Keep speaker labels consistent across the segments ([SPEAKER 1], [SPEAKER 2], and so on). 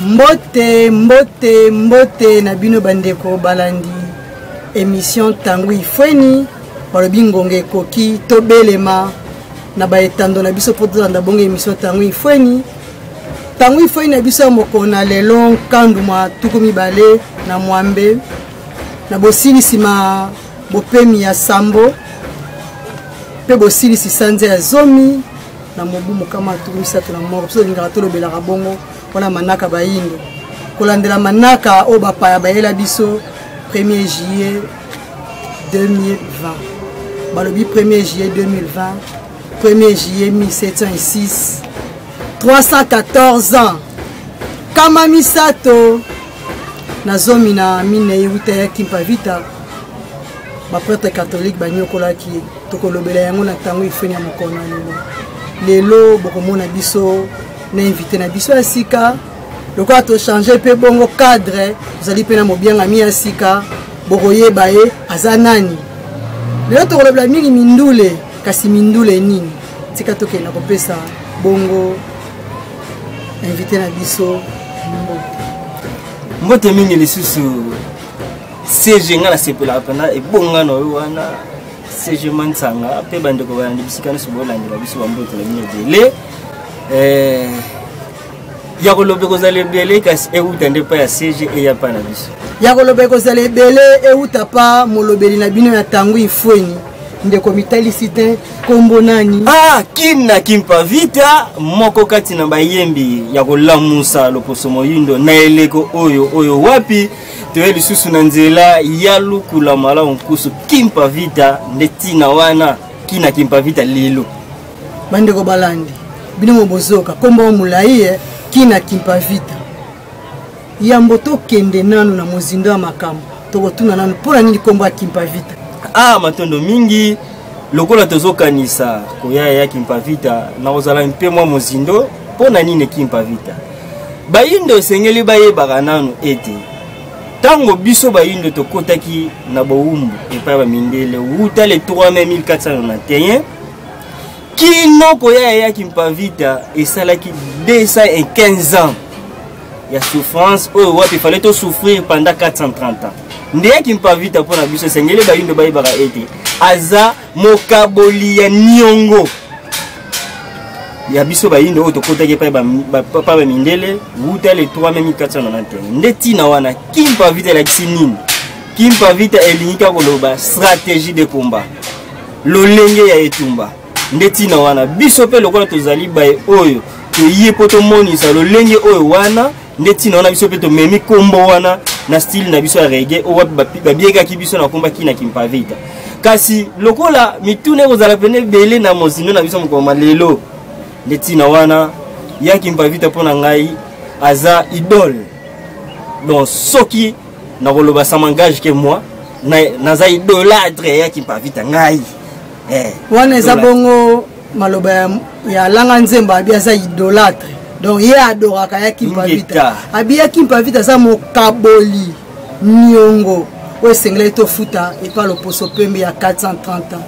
[SPEAKER 1] Mbote, mbote, mbote na bino bandeko balandi émission Tangu Ifweni. Balobi ngonga ekoki tobelema na baetando na biso mpo tolanda bongo émission Tangu Ifweni. Tangu Ifweni na biso ya mokolo na lelo nkandu mwa 28 na bosilisi ma bopemi ya sambo mpe bosilisi sanza ya zomi na mobu mokama 31. Biso tolingaka tolobelaka bongo mpona manaka bayindo kolandela manaka oyo bapaya bayela biso 1er juillet 2020. Balobi 1er juillet 2020, 1er juillet 1706, 314 ans kama misato na zomi na minei wuta ya Kimpa Vita baprêtre catholique banyokolaki ye. Tokolobela yango na ntango ifweni ya mokolo na lelo. Lelo bokomona biso na invité na biso ya sika, lokola tochange mpe bongo cadre, tozali mpe na mobiangami ya sika, bokoyeba ye aza nani. Lelo tokolobela mingi mindule, kasi mindule nini? Tika tokenda kopesa bongo invité na biso mbote.
[SPEAKER 2] Mbote mingi lisusu CG, nga nasepelaka mpena ebonga na oyo wana CG Mansanga mpe bandeko balandi bisika nyonso bolandela biso, bambote na bino ebele. Ya koloba ekozala ebele, kasi euta nde pa ya CG eya pa na biso.
[SPEAKER 1] Ya koloba ekozala ebele euta pa molobeli na bino ya Tangu Ifweni. Ndeko mitalisi te, kombo nani?
[SPEAKER 2] Kina Kimpa Vita, moko kati na bayembi ya kolamusa loposo moyindo na eleko oyo oyo wapi toye lisusu na nzela ya lukula malamu nkusu Kimpa Vita nde ntina wana Kina Kimpa Vita lelo.
[SPEAKER 1] Bandeko balandi, bino mo bozoka kombo molai Kina Kimpa Vita. Yambo tokende nanu na mozindo ya makambo, tokotuna nanu mpona nini kombo ya Kimpa Vita.
[SPEAKER 2] Matondo mingi. Lokola tozokanisa koya ya Kimpa Vita na kozala mpe mwa mozindo mpona nini Kimpa Vita. Bayindo esengeli bayebaka nanu ete ntango biso bayindo tokotaki na bowumbu epai ya bamindele wuta le 3 mai 1491 kino koya ya Kimpa Vita esalaki 215 ans ya souffrance oyo wapi fallait tosouffrir pendant 430 ans. Nde ya Kimpa Vita mpona biso esengeli bayindo bayebaka ete aza mokaboli ya niongo ya biso bayindo oyo tokotaki epai bamindele wuta le 3 mai 1491. Nde ntina wana Kimpa Vita elakisi nini? Kimpa Vita elingi kaka koloba stratégie de combat, lolenge ya etumba. Nde ntina wana biso mpe lokola tozali baye oyo toye mpo tomonisa lolenge oyo wana, nde ntina wana biso mpe tomemi kombo wana na style na biso ya reggae oyo wapi babiekaki biso na komba Kina Kimpa Vita. Kasi lokola mituna ekozala pene ebele na mozindo na biso mokolo lelo, nde ntina wana ya Kimpa Vita mpo na ngai aza idole. Donc soki nakoloba, ça m'engage que moi naza idolâtre ya Kimpa Vita ngai.
[SPEAKER 1] Wana eza bongo maloba ya langa nzembo, abi aza idolâtre, donc ye adoraka ya Kimpa Vita. Abi ya Kimpa Vita aza mokaboli niongo oyo esengelaki tofuta epa loposo pembe ya 430 ans.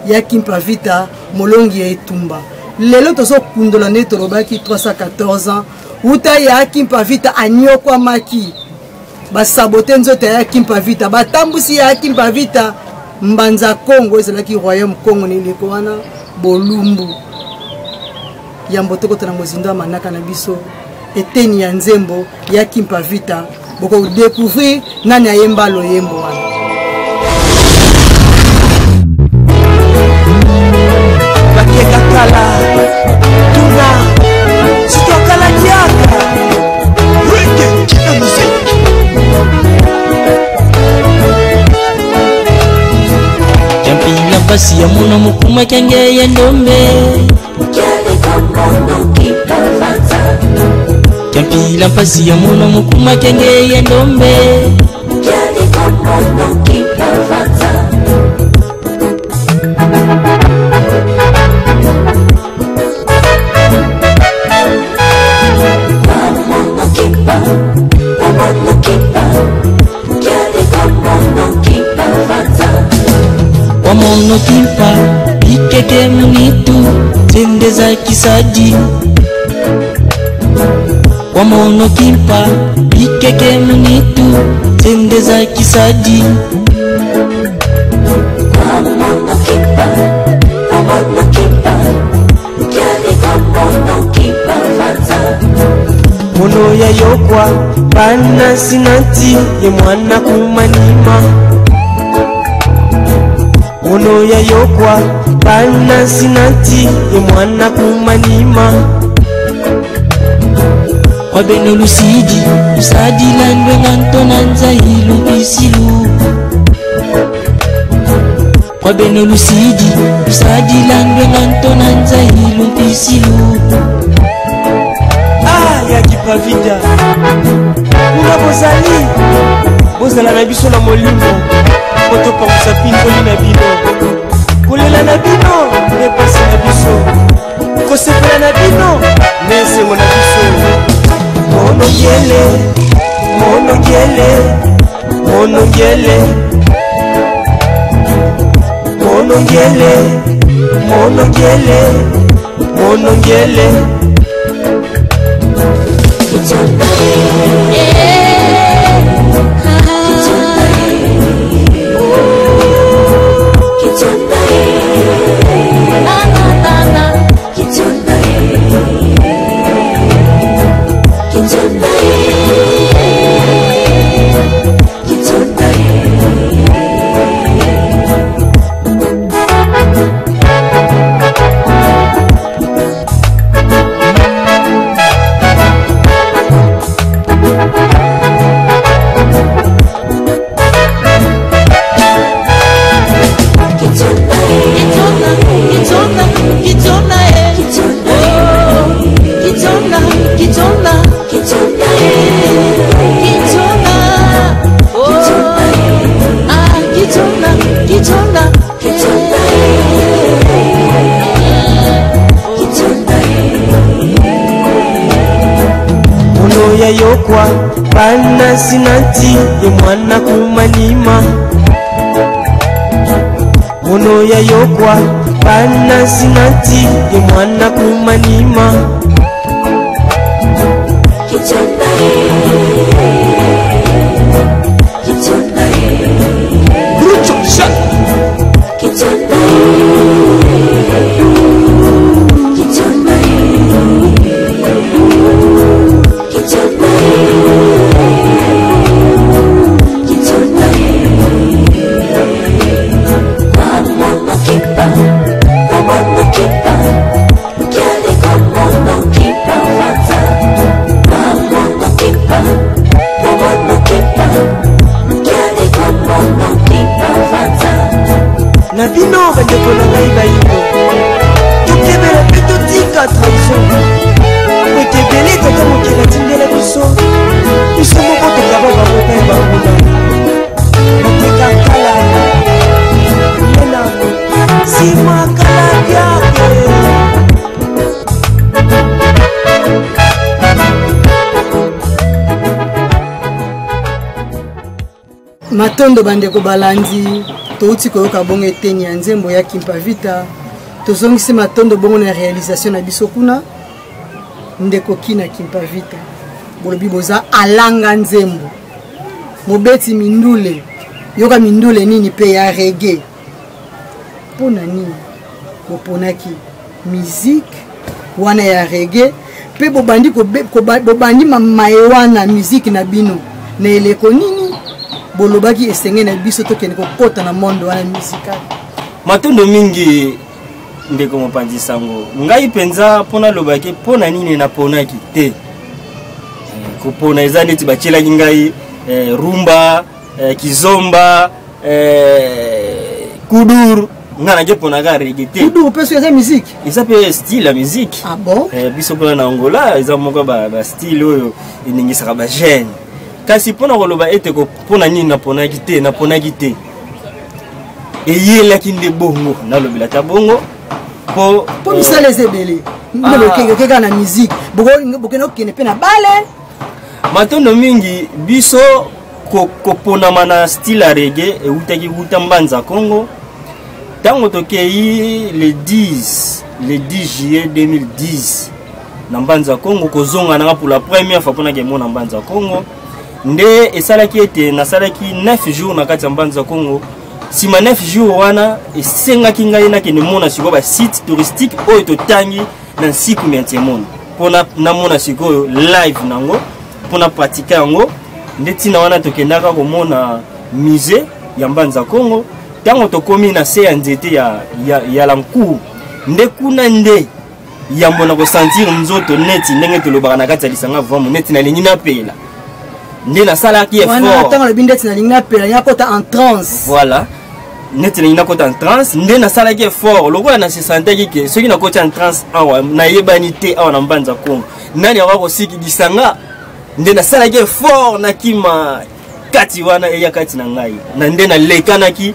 [SPEAKER 1] Ya Kimpa Vita molongi ya etumba. Lelo tozokundola nde tolobaki 314 ans wuta ya Kimpa Vita anyokwamaki, basabote nzoto ya Kimpa Vita, batambusi ya Kimpa Vita Mbanza Kongo, ezalaki royaume Kongo na eleko wana bolumbu. Yambo tokota na mozindo ya manaka na biso, eteni ya nzembo ya Kimpa Vita, bokodécouvrir nani ayemba loyembo wana.
[SPEAKER 3] Bakeka kala tuna sitokala diaka wenge kina muziki
[SPEAKER 4] Jampila mpasi ya mona mokuma kyange ya ndombe. Jampila mpasi ya mona mokuma kyange ya ndombe. Wamono kimpa bikeke munitu tendeza kisadi. Wamono kimpa bikeke munitu tendeza kisadi.
[SPEAKER 5] Wamono kimpa, wamono kimpa, kyali wamono kimpa fata.
[SPEAKER 3] Mono ya yokwa bana sinati ye mwana kumanima. Mono ya yokwa bana sinati ye mwana kumanima.
[SPEAKER 4] Wabeno lusidi usadila ndwenga ntona nzailu bisilu. Wabeno lusidi usadila ndwenga ntona nzailu bisilu.
[SPEAKER 3] Ah, ya Kimpa Vita kuna bozali bozala na biso na molimo po topangusa mpinzoli na bino, kolela na bino nde pasi na biso, kosepela na bino nde esengo na biso. Monongele, monongele, monongele, monongele, monongele, monongele. Yokwa bana sinati ye mwana kumanima. Mono ya yokwa bana sinati ye mwana kumanima. Na bino bandeko na ngai bayindo, tokebela mpe totika trahison, po ete ebele tata mokili atindela biso, biso moko tokaba bango epai banguna. Bateka kala lela nsima kala diake.
[SPEAKER 1] Matondo bandeko balandi, touti koyoka bongo eteni ya nzembo ya Kimpa Vita. Tozongisi matondo bongo na réalisation na biso kuna ndeko Kina Kimpa Vita. Bolobi boza alanga nzembo, mobeti mindule, yoka mindule nini pe ya reggae. Mpona nini boponaki musique wana ya reggae pe bobandi kobe-, koba-, bobandi mamaye wana musique na bino na eleko nini bolobaki esenge na biso tokende kokota na monde wana musical?
[SPEAKER 2] Matondo mingi ndeko mopanzi sango, ngai mpenza mpona lobaki mpona nini naponaki te. Kopona eza neti batielaki ngai rumba, kizomba, kuduru. Nga nake ponaka reggae te.
[SPEAKER 1] Kuduru mpe soki eza musique?
[SPEAKER 2] Eza mpe style ya musique.
[SPEAKER 1] Ah bon?
[SPEAKER 2] Biso mpona na Angola eza moko ba style oyo eningisaka ba jeune. Kasi mpona koloba ete mpona nini naponaki te, naponaki te. Eyelaki nde bongo, nalobela ta bongo po,
[SPEAKER 1] Po misala eza ebele. Nde bokeke kaka na musique. Bokende okende mpe na bale.
[SPEAKER 2] Matondo mingi biso koponama na style ya reggae eutaki wuta Mbanza Congo. Tango tokei le 10 juillet 2010, na Mbanza Congo, kozonga nanga pour la première fois mpona kemona Mbanza Congo. Nde esalaki ete nasalaki 9 jours na kati ya Mbanza Congo. Nsima 9 jours wana esengaki ngai nakende mona sikoyo basite touristique oyo totangi na nsiku ya Ntiemona, mpo namona sikoyo live nango, mpo na pratique yango. Nde ntina wana tokendaka komona musée ya Mbanza Congo. Ntango tokomi na se ya nzete ya Lancour, nde kuna nde yambo na kosentir nzoto neti ndenge tolobaka na kati ya lisanga vamu, neti nalingi napela, nde nasalaki
[SPEAKER 1] effort. Ntango alobi ndeti nalingi napela, nakota en transe.
[SPEAKER 2] Voilà, neti nalingi nakota en transe, nde nasalaki effort lokola nasesantaki ke soki nakoti en transe awa nayebani te awa na Mbanza Kongo nani akoka kosiki lisanga. Nde nasalaki effort nakima kati wana eya kati na ngai na nde nalekanaki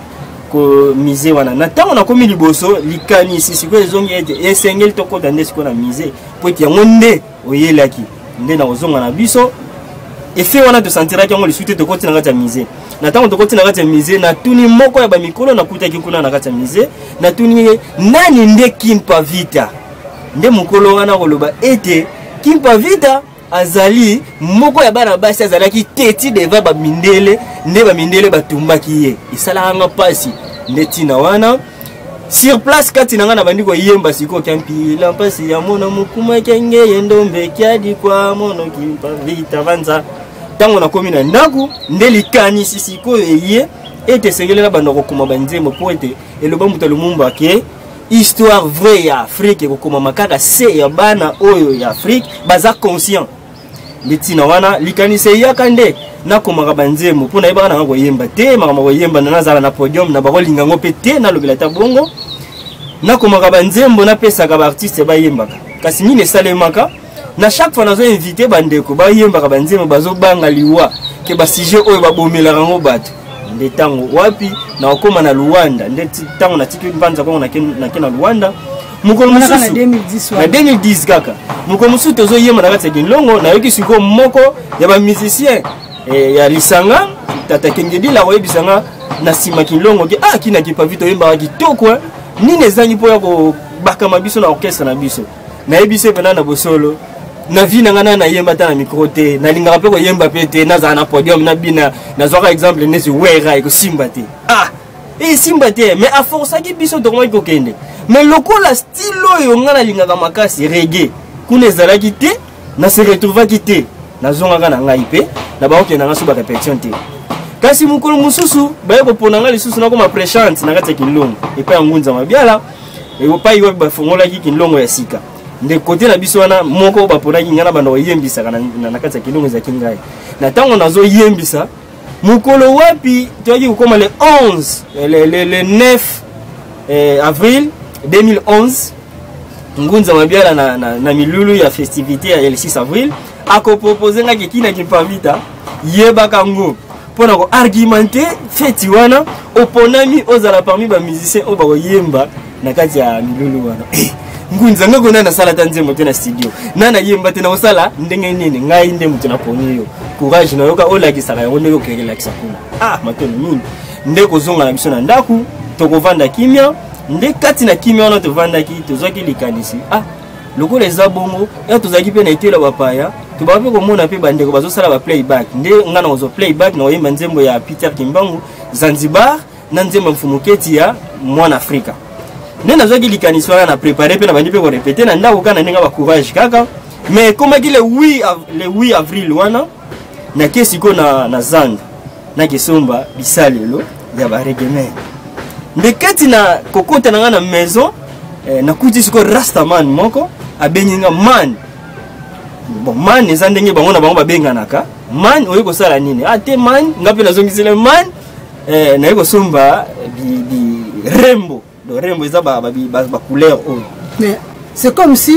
[SPEAKER 2] ko musée wana. Na ntango nakomi liboso, likanisi sikoyo ezongi ete esengeli tokɔta nde sikoyo na musée, po ete yango nde oyelaki. Nde na kozonga na biso efe wana tosentiraki yango lisusu te. Tokoti na kati ya musée. Na ntango tokoti na kati ya musée, natuni moko ya bamikolo nakutaki kuna na kati ya musée, natuni ye: "Nani nde Kimpa Vita?" Nde mokolo wana koloba ete Kimpa Vita azali moko ya bana basi azalaki teti devant bamindele, nde bamindele batumbaki ye. Esalaka nga mpasi. Nde ntina wana sur place kati na ngai nabandi koyemba sikoyo: "Kiampila mpasi ya mona mokuma kenge ye ndombe kiadikwa mono Kimpa Vita vanza." Ntango nakomi na ndako, nde likanisi sikoyo eye ete esengeli na banda kokoma banzembo, mpo ete eloba moto ya Lumumba ke histoire vraie ya Afrique ekokomama kaka se ya bana oyo ya Afrique baza conscient. Nde ntina wana likanisi eyaka nde nakomaka banzembo, mpo nayebaka nanga koyemba te. Makambo koyemba na nazala na podium na bakolinga yango mpe te, nalobela ata bongo. Nakomaka banzembo, napesaka baartiste bayembaka. Kasi nini esalemaka? Na chaque fois nazo invite bandeko bayembaka banzembo, bazobanga liwa ke basujet oyo babomelaka yango bato. Nde ntango wapi nakokóma na Luanda, nde ntango natiki Mbanza Kongo, nake na Luanda. Mokolo mosusu na 2010 kaka, mokolo mosusu tozoyemba na kati ya Kinlongo, nayoki sikoyo moko ya bamusicien ya lisanga, tata Kengedila, akoyebisanga na nsima Kinlongo ke: "Ah, kina Kipavi toyembaka kitoko, nini ezangi mpo ya kobakama biso na orchestre na biso?" Nayebi se mpena na bosolo na vie na ngai na nayemba ata na micro te, nalingaka mpe koyemba mpe te, nazala na podium nabina. Nazwaka exemple neti Wera, ekosimba te. Ah, esimba te, mais aforsaki biso, tokomaki kokende. Mais lokola style oyo ngai nalingaka makasi, reggae, kuna ezalaki te, na se retrouvaki te. Nazongaka na ngai mpe na bakokenda nga so barépétition te. Kasi mokolo mosusu baye kopona ngai lisusu, nakoma prêchante na kati ya Kinlongo epai ya Ngunza Mabiala, epai wapi bafongolaki Kinlongo ya sika. Nde kote na biso wana moko baponaki ngai na banda koyembisaka na kati ya Kinlongo, ezalaki ngai. Na ntango nazoyembisa, mokolo wapi toyaki kokóma le 11, le 9 avril 2011, Ngunza Mabiala na milulu ya festivité ya le 6 avril akopropose ngai ke: "Kina Kimpavita, yebaka ngo mpona koargumenter feti wana, oponami ozala parmi bamusicien oyo bakoyemba na kati ya milulu wana." Eh, Ngunza, nga kona nasala ta nzembo te na studio, na nayemba te, nakosala ndenge nini? Ngai nde moto naponi yo, courage nayoka olakisaka yango ndenge okelakisa kuna. Ah, matono mingi. Nde kozonga na biso na ndako, tokovanda kimia. Nde kati na kimia wana tovandaki, tozwaki likanisi: ah, lokola eza bongo ya tozalaki mpe na etelo bapaya, tobaka mpe komona mpe bandeko bazosala ba playback. Nde nga na kozwa playback na koyemba nzembo ya Peter Kimbangu Zanzibar na nzembo ya Mfumuketi ya Mwana Afrika. Nde nazwaki likanisi wana, na prépare mpe na bandi mpe korépéter na ndako kaka na ndenge bacourage kaka. Mais ekomaki le 8 avril wana, nake sikoyo na zando, nakesomba bisalelo ya bareggaemen. Nde kati na kokota na ngai na maison, nakuti sikoyo rastaman moko abengi nga man. Bon, man eza ndenge bango na bango babenganaka. "Man, oye kosala nini?" "Ah te man." Nga mpe nazongisele: "Man, naye kosomba bi rembo." Donc rembo eza bacouleur oyo.
[SPEAKER 1] Mais c'est comme si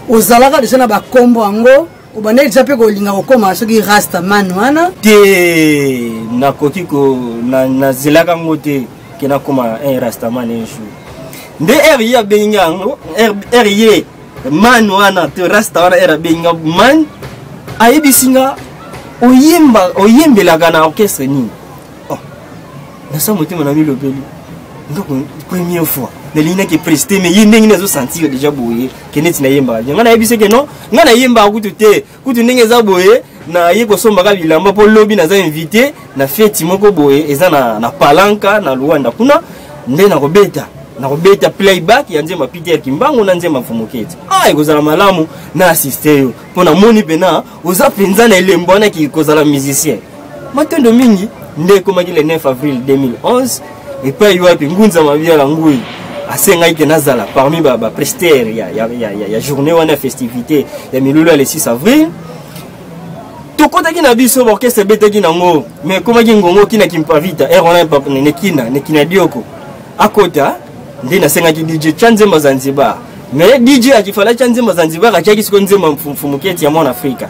[SPEAKER 1] ozalaka déjà na bakombo yango, obandaki déjà mpe kolinga kokóma soki rastaman wana?
[SPEAKER 2] Te, nakoki ko nazelaka yango te ke nakóma un rastaman un jour. Nde ere ye abengi nga yango, ere ye man wana te, rasta wana, ere abengi nga man, ayebisi nga: "Oyemba, oyembelaka na orchestre nini?" Oh, nasa motema na milobeli nga première fois. Nalingi nake preste, mais ye ndenge nini azosentir déjà boye ke neti nayembaka bien. Ngai nayebisi ke non, ngai nayembaka kutu te, kutu ndenge eza boye, naye kosombaka bilamba mpo lobi naza invité na feti moko boye eza na Palanka na Luanda, kuna nde nakobeta playback ya nzembo ya Peter Kimbangu na nzembo ya Mfumuketi. Ah, ekozala malamu na assiste yo mpo namoni mpena oza mpenza na elembo wana kozala musicien. Matondo mingi. Nde ekomaki le 9 avril 2011, epai wapi Ngunza Mabiala Ngui asengaki ke nazala parmi baprestataire ya journée wana ya festivité ya milulu ya le 6 avril. Tokotaki na biso, baorchestre ebetaki nango, mais ekomaki ngongo Kina Kimpavita ere wana nekina nekina dioko akota, nde nasengaki DJ tya nzembo Zanzibar. Mais DJ akifala tya nzembo Zanzibar, atiaki sikoyo nzembo Mfumuketi ya mwana Afrika.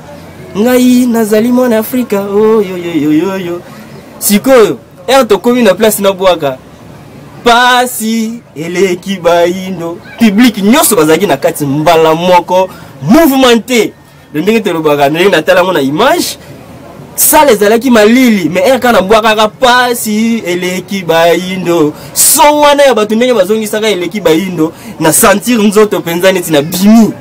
[SPEAKER 2] Ngai nazali mwana Afrika oyoyoyoyoyo. Sikoyo ere tokomi na place nabwaka pasi eleki bayindo, public nyonso bazalaki na kati mbala moko mouvementé. Ndenge tolobaka, ndenge natala yango na image, sale ezalaki malili, mais ere kaka nabwakaka pasi eleki bayindo, son wana ya bato ndenge bazongisaka eleki bayindo, na sentir nzoto mpenza neti na bimi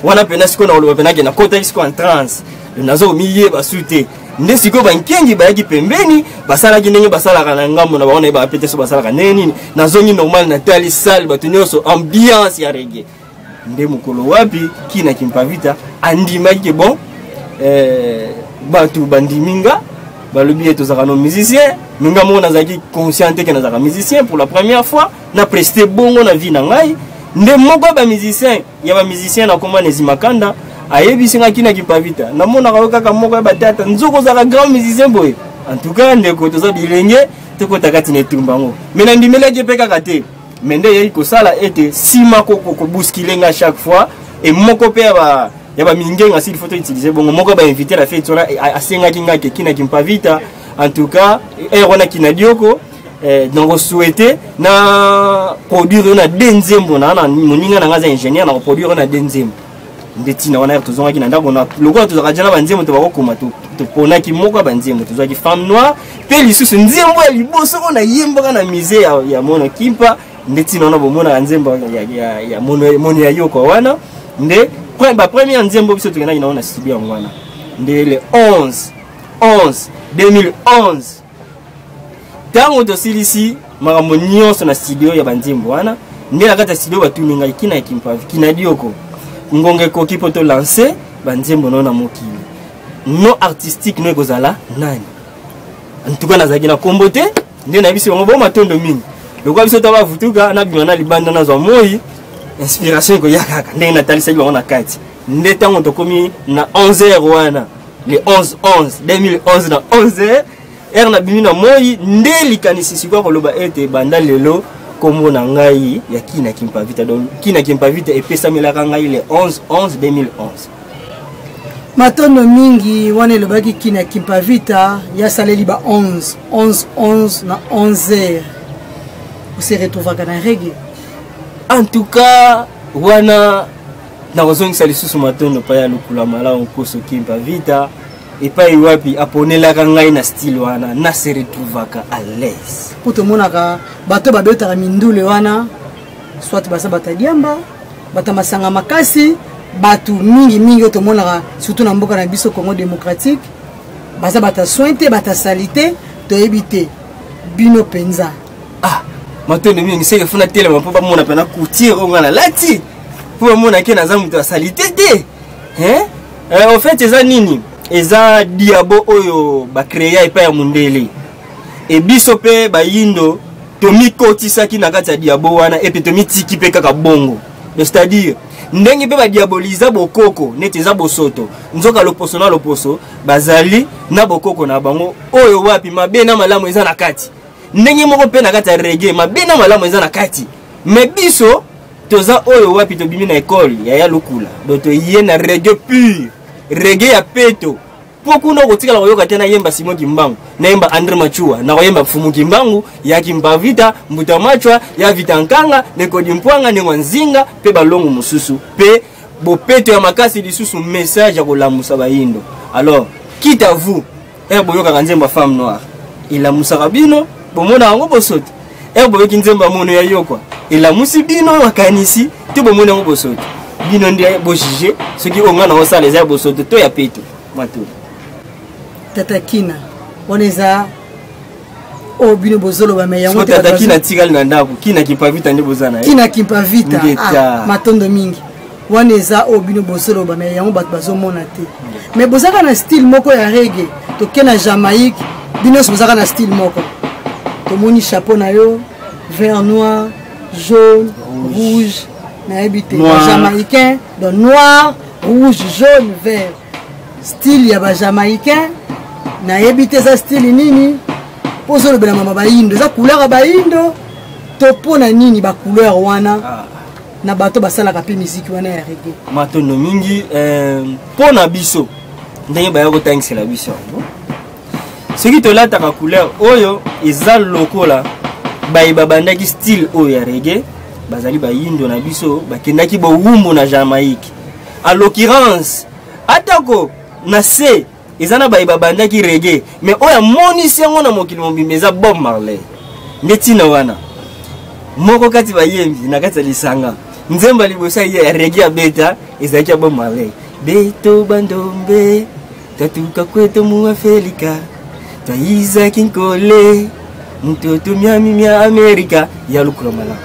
[SPEAKER 2] wana mpena. Sikoyo nakoloba mpena ke nakotaki sikoyo en trance, naza komiyeba su te. Nde sikoyo bankengi bayaki pembeni, basalaki ndenge basalaka na ngambo na bango, nayebaka pe te so basalaka ndenge nini. Nazongi normal, natali salle, bato nyonso ambiance ya reggae. Nde mokolo wapi Kina Kimpavita andimaki ke bon, bato bandimi nga, balobi ye tozalaka no musicien. Me nga moko nazalaki conscient te ke nazalaka musicien. Pour la première fois na preste bongo na vie na ngai, nde moko ya bamusicien ya bamusicien nakoma na Ezimakanda ayebisi nga: "Kina Kimpavita, namonaka yo kaka moko ya batata, nzoko ozalaka grand musicien boye. En tout cas ndeko, toza bilenge, tokota kati na etumba yango." Me nandimelaki mpe kaka te. Me nde eyaki kosala ete nsima kobousculer nga chaque fois e moko mpe ya bamingenga, s'il faut utiliser bongo, moko ya bainvité na fete wana asengaki nga ke: "Kina Kimpavita, en tout cas ere wana kina dioko, nakosouhaite na produire yo na de nzembo na moninga na nga aza ingénieur, na koproduire yo na de nzembo." Nde ntina wana ere tozongaki na ndako, lokola tozalaka dia na banzembo tobakokoma, toponaki moko ya banzembo, tozwaki Femme Noire mpe lisusu nzembo ya liboso oyo nayembaka na musée ya Mono Kimpa. Nde ntina wana bomonaka nzembo ya Mono ya Yoko wana, nde bapremière nzembo biso tokendaki nango na studio. Yango wana nde le 11 11 2011, ntango tosilisi makambo nyonso na studio ya banzembo wana, nde na kati ya studio batuni ngai: "Kina Kimpavi, Kina Dioko, ngonga ekoki mpo tolance banzembo no na mokili. Nom artistique no ekozala nani?" En tout cas nazalaki na nkombo te. Nde nayebisi bango bo matondo mingi, lokola biso ta bavutuka, nabima na libanda, nazwa moi, inspiration ekoya kaka ndenge natalisaki bango na kati. Nde ntango tokomi na 11 heures wana, le 11 11 2011 na 11 heures, heure nabimi na moi, nde likanisi sikoyo koloba ete banda lelo nkombo na ngai ya Kina Kimpavita. Donc Kina Kimpavita epesamelaka ngai le 11 11 2011.
[SPEAKER 1] Matondo mingi. Wana elobaki Kina Kimpavita, yasaleli ba 11 11 11 na 11 heures, ose retrouvaka na reggae.
[SPEAKER 2] En tout cas wana nakozongisa lisusu matondo pa ya Lukula Malamu Nkoso Kimpa Vita, epai wapi aponelaka ngai na style wana, na se retrouvaka à l'aise.
[SPEAKER 1] Mpo tomonaka bato babetaka mindule wana, soit baza bato ya diamba, bato ya masanga makasi, bato mingimingi oyo tomonaka surtout na mboka na biso Congo démocratique, baza bato ya soin te, bato ya sali te. Toyebi te bino mpenza.
[SPEAKER 2] Ah, matondo mingi. Seke funa telema mpo bamona mpena couture oyo ngai nalati, mpo bamona ke naza moto ya saleté te, hein? En fait eza nini? Eza diabo oyo bacréa epai ya mondele, e biso mpe bayindo tomikotisaki na kati ya diabo wana, epe tomitiki mpe kaka bongo. C'est-à-dire ndenge mpe badiaboliza bokoko neti eza bosoto, nzoka loposo na loposo bazali na bokoko na bango oyo wapi mabe na malamu eza na kati. Ndenge moko mpe na kati ya reggae, mabe na malamu eza na kati. Me biso toza oyo wapi tobimi na ekole ya Lukula, donc toye na reggae pure, reggae ya peto, mpo kuna okotikala koyoka te nayemba Simon Kimbangu, nayemba Andre Machua. Nakoyemba Mfumu Kimbangu ya Kimpavita, Mbuta Machwa ya Vita Nkanga, Nekodi Mpwanga, Ndengwa Nzinga mpe balongo mosusu, mpe bopeto ya makasi, lisusu message ya kolamusa bayindo. Alors quitte à vous, ere boyokaka nzembo ya Femme Noire, elamusaka bino, bomona yango bosoto. Ere boyoki nzembo ya mono ya yokwa elamusi bino makanisi to bomoni yango bosoto, bino nde bojuge soki oyo ngai naosala eza ya bosoto to ya peto. Matolo
[SPEAKER 1] Tata Kina, wana eza oyo bino bozoloba me yango
[SPEAKER 2] tata Kina tikali na ndako. Kina Kimpavita nde boza na ye.
[SPEAKER 1] Kina Kimpavita, ah, matondo mingi. Wana eza oyo bino bozoloba me yango bato bazomona te. Me bozaka na style moko ya reggae, toke na Jamaïque, bino nyonso bozaka na style moko. Tomoni chapeau na yo vert, noir, jaune, rouge, nayebi te, jamaïcain. Donc noir, rouge, jaune, vert, style ya bajamaïcain, nayebi te eza style nini. Mpo ozolobela mama bayindo, eza couleur ya bayindo to mpo na nini bacouleur wana? Ah. Na bato basalaka mpe miziki wana ya reggae.
[SPEAKER 2] Matondo mingi. Mpo na biso, ndenge baya kotangisela biso yango, soki tolataka couleur oyo, eza lokola baye babandaki style oyo ya reggae bazali bayindo na biso bakendaki bowumbu na Jamaïque. À l'occurrence, atako na se eza na baye babandaki reggae, mais oyo amonisi yango na mokili mobimba eza Bob Marley. Nde ntina wana moko kati bayembi na kati ya lisanga, nzembo ya liboso ya reggae abeta ezalaki ya Bob Marley: beto bandombe tatuka kweto mu Afelika, twayizaki nkole mtoto miami mia Amerika ya lukula malamu.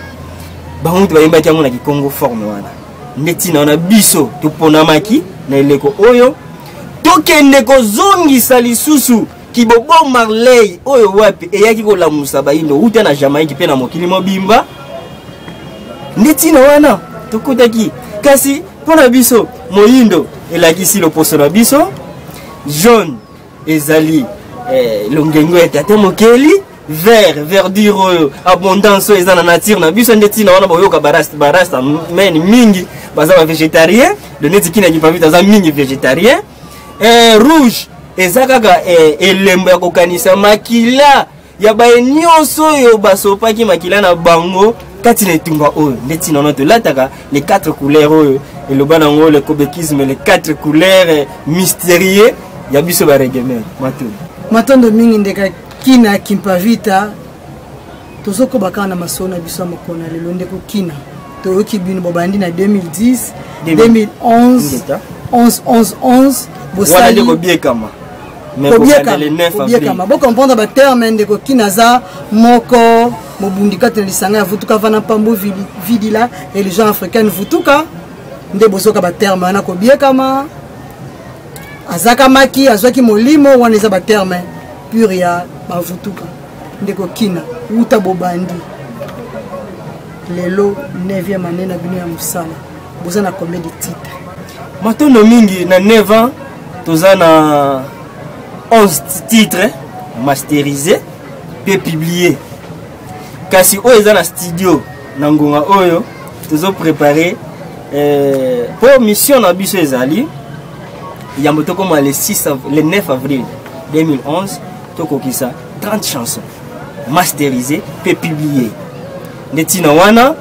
[SPEAKER 2] Bango mutu bayembaki yango na kikongo forme wana. Nde ntina wana biso toponamaki na eleko oyo tokende kozongisa lisusu kibobo Marley oyo wapi eyaki kolamusa bayindo wuta na Jamaïque mpe na mokili mobimba. Nde ntina wana tokotaki. Kasi mpo na biso, moyindo elakisi loposo na biso, jaune ezali longengo ya tata mokeli, vert, verdure oyo, abondance oyo eza na nature na biso. Nde ntina wana boyoka barasta men mingi baza bavégétarien de neti Kina Kimpavita aza mingi végétarien. Rouge eza kaka elembo ya kokanisa makila ya baye nyonso oyo basopaki makila na bango kati na etumba oyo. Nde ntina wana tolataka les quatre couleurs oyo eloba nango le kobekisme, les quatre couleurs mystérieux ya biso bareggaemen. Matondo.
[SPEAKER 1] Matondo mingi, ndeka Kina Kimpavita. Tozokoba kaka na masolo na biso ya mokolo na lelo. Ndeko Kina, toyoki bino bobandi na 2010, 2011, 11 11 11.
[SPEAKER 2] Bosali kobiekama.
[SPEAKER 1] Kobiekama, bocomprendre baterme. Ndeko Kina aza moko mobundi kati na lisanga ya Vutuka Vana Pambu Vidila, religion africaine Vutuka. Nde bozoka baterme wana, kobiekama, azakamaki, azwaki molimo wana, eza baterme pure ya bavutuka. Ndeko Kina, wuta bobandi lelo 9e année na bino ya mosala, boza na combien de titre?
[SPEAKER 2] Matondo mingi. Na 9 ans toza na 11 titres masterisé mpe publié, kasi oyo eza na studio na ngonga oyo tozoprépare mpo mission na biso ezali yambo tokóma le 6, le 9 avril 2011, tokokisa 30 chansons masterisées mpe publiées. Nde ntina wana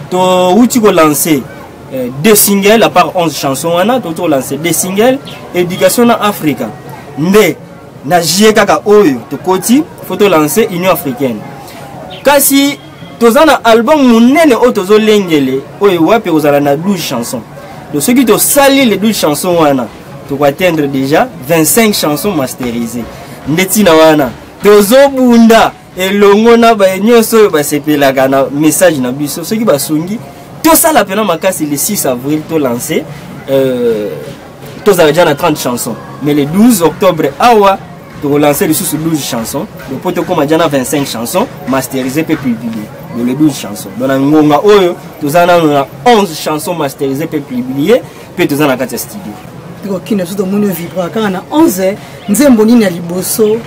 [SPEAKER 2] touti kolancer deux singles à part 11 chansons wana. Touti kolancer deux singles, Éducation na Africa. Nde na juillet kaka oyo tokoti, fo tolancer Union africaine. Kasi toza na album monene oyo tozolengele, oyo wapi kozala na 12 chansons. Donc soki tosali les 12 chansons wana, tokoatteindre déjà 25 chansons masterisées. Nde ntina wana tozobunda elongo na baye nyonso oyo basepelaka na message na biso. Soki basungi, tosala mpena makasi, le 6 avril tolance, tozala déjà na 30 chansons. Mais le 12 octobre awa tokolancer lisusu 12 chansons, donc mpo tokóma déjà na 25 chansons masterisées mpe publiées. Donc le 12 chansons, donc na ngonga oyo toza nano na 11 chansons masterisées mpe publiées, mpe toza na kati ya studio.
[SPEAKER 1] Tokokina biso, tomoni ovibra kaka na 11. Nzembo nini ya liboso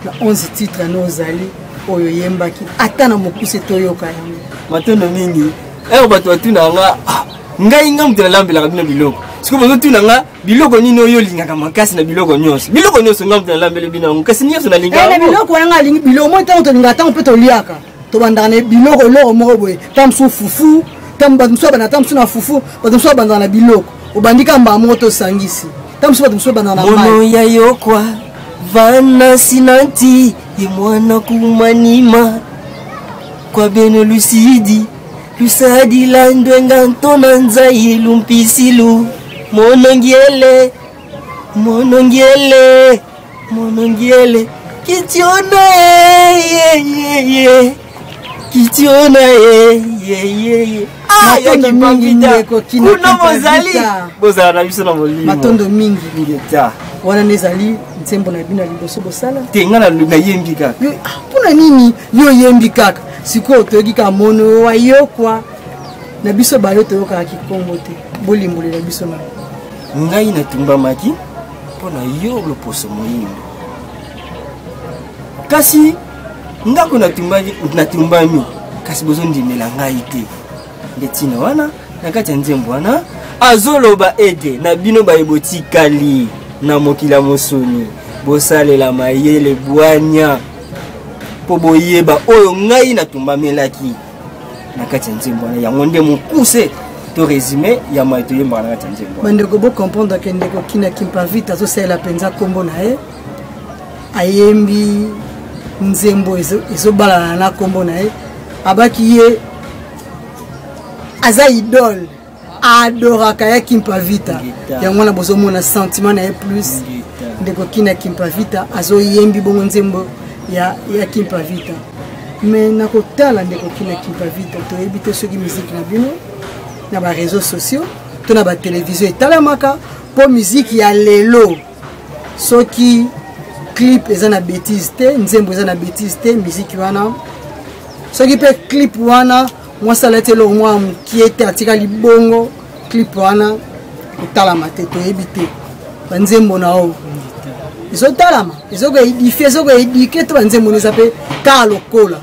[SPEAKER 1] na 11 titre no ozali oyo oyembaki? Ata na mokuse, toyoka yango.
[SPEAKER 2] Matondo mingi. Ere bato batuna nga, ah, ngai nga moto nalambelaka bino biloko, sikoyo bozotuna nga biloko nini oyo olingaka makasi na biloko nyonso. Biloko nyonso nga moto nalambeli bino yango, kasi nyonso nalingaka.
[SPEAKER 1] Na biloko wana nga alingi biloko moi. Ntango tolingaka, ntango mpe toliaka, tobandaka na biloko eloko moko boye, ntango mosusu fufu, ntango bato mosusu babandaka, ntango mosusu na fufu, bato mosusu babandaka na biloko. Obandi ka mbala moko, tosangisi, ntango mosusu bato mosusu babandaka na
[SPEAKER 2] mono ya yokwa vana sinanti ye mwana kumanima. Ayokwa beno lusidi lusadila ndwenga ntona nzai lumpisilu monongiele monongiele monongiele kitiona ye ye ye kitiona ye ye ye ye. Ah,
[SPEAKER 1] Matondo mingi ndeko Kino
[SPEAKER 2] kuna bozali
[SPEAKER 1] Kimpavita.
[SPEAKER 2] bozala na biso na molimo.
[SPEAKER 1] Matondo mingi.
[SPEAKER 2] Ngeta.
[SPEAKER 1] Wana nde ezali nzembo na bino ya liboso bosala.
[SPEAKER 2] Te, nga nayembi kaka.
[SPEAKER 1] Yo, ah, mpona nini yo oyembi kaka? Sikoyo toyoki kaka mono wayokwa na biso bayo toyokaka kikongo te, bolimbolela biso na.
[SPEAKER 2] Ngai natumbamaki mpo na yo loposo moyindo, kasi ndako natumbami, kasi bozondimela ngai te. Nde ntina wana na kati ya nzembo wana azoloba ete na bino baye botikali na mokili ya mosuni, bosalela mayele bwanya mpo boyeba oyo ngai natumbamelaki na kati ya nzembo wana. Yango nde mokuse to résumé ya mai toyembaka na kati ya nzembo wana.
[SPEAKER 1] Bandeko, bocomprendre ke ndeko Kina Kimpavita azosalela mpenza nkombo na ye, ayembi nzembo ezobalana na nkombo na ye. Abaki ye aza idole, adoraka ya Kimpavita.
[SPEAKER 2] Ngeta.
[SPEAKER 1] Yango wana bozomona sentiment na ye plus.
[SPEAKER 2] Ngeta.
[SPEAKER 1] Ndeko Kina Kimpavita azoyembi bongo nzembo ya Kimpavita. Mais na kotala ndeko Kina Kimpavita, toyebi te soki musique na bino na ba réseaux sociaux to na ba télévision etalamaka, po musique ya lelo soki clip eza na bêtise te, nzembo eza na bêtise te, musique wana soki pe clip wana mwasi alati eloko mwa mokie te, atika libongo, clip wana etalama te. Toyebi te banzembo na oyo ezotalama, ezokoedifie, ezokoedike to banzembo eza pe kaka lokola.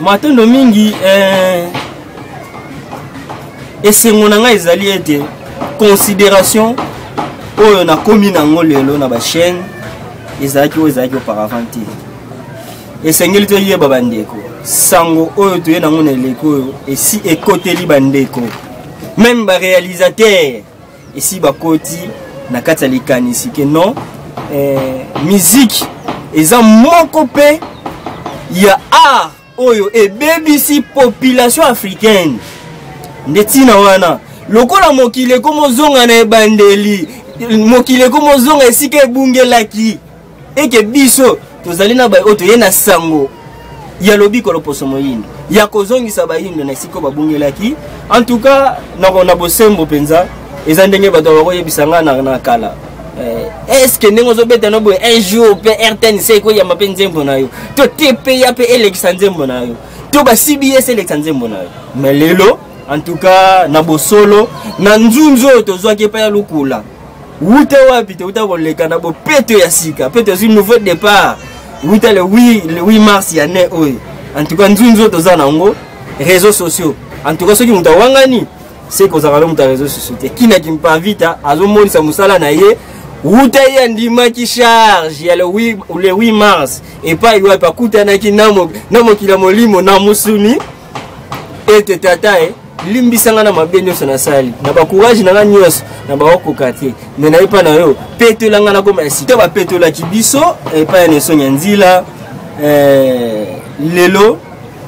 [SPEAKER 2] Matondo mingi. Esengo na ngai ezali ete considération oyo nakomi nango lelo na ba chaîne ezalaki oyo ezalaki auparavant te. Esengeli toyeba bandeko, sango oyo toye nango na eleko oyo esi ekoteli bandeko, même ba réalisateur esi bakoti na kati ya likanisi ke non, musique eza moko pe ya art oyo ebebisi population africaine. Nde ntina wana lokola mokili ekomozonga na ebandeli, mokili ekomozonga esika ebungelaki, eke biso tozali na baye oyo toye na sango ya lobiko loposo moyindo ya kozongisa bayindo na esika oyo babungelaki. En tout cas, na bosembo mpenza eza ndenge bato bakoyebisa nga na kala. Est-ce que ndenge ozobeta no boye, un jour pe RTNC ekoyamba pe nzembo na yo, to TPA pe elekisa nzembo na yo, to ba CBS elekisa nzembo na yo? Mais lelo en tout cas na bosolo na nzunzu oyo tozwaki epai ya Lukula, wuta wapi touta koleka na bopeto ya sika mpe tozwi nouveau départ wuta le 8 mars ya ne oyo. En tout cas nzunzu oyo toza nango réseaux sociaux, en tout cas soki moto awangani se kozala no moto ya réseaux sociaux te, Kina Kimpavita azomonisa mosala na ye wuta ye andimaki charge ya le 8 mars epai wapi akutanaki na mokili ya molimo na mosuni ete tata e limbisanga na mabe nyonso nasali na bacourage na nga nyonso na baokoka te, me nayepa na yo petolanga na koma ya sika. Bapetolaki biso epai ya Nelson ya Nzila, lelo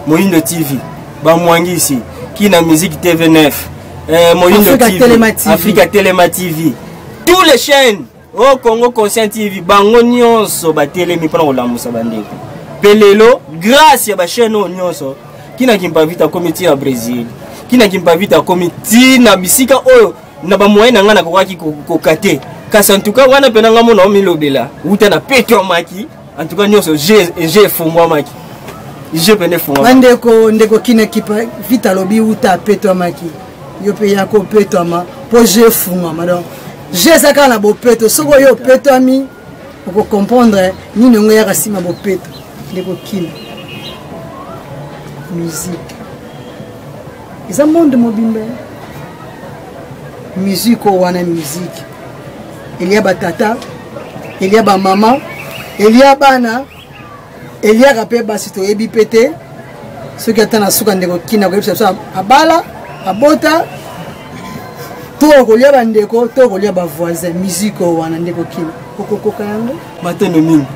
[SPEAKER 2] Moyindo TV bamwangisi Kina Musique TV9, Moyindo
[SPEAKER 1] Africa
[SPEAKER 2] TV,
[SPEAKER 1] Telema TV.
[SPEAKER 2] Africa Telema TV, tous les chaînes au Congo Conscient TV, bango nyonso batelemi mpona kolamusa bandeko. Pe lelo grâce ya ba chaîne oyo nyonso, Kina Kimpavita akomi ti na Brésil, Kina Kimpavita akomi ti na bisika oyo na ba moyen na nga nakokaki koka te. Kasi en tout cas wana mpe na nga mona omilobela wuta na petwamaki, en tout cas nyonso G efungwamaki, G pene efungwamaki.
[SPEAKER 1] Bandeko, ndeko Kina Kimpavita alobi wuta apetwamaki, yo mpe ya kopetwama mpo G efungwama. Donc G eza kaka na bopeto, soki oyo opetwami okokomprendre nini yango eyaka nsima bopeto. Ndeko Kina, musique eza monde mobimba, musique oyo wana musique elia batata, elia bamama, elia bana, eliaka mpe basi, toyebi mpe te soki ata na suka ndeko Kina koyebisa biso abala abota to okolia bandeko to okolia bavoisin. Musique oyo wana ndeko Kina okokoka yango?
[SPEAKER 2] Matondo mingi,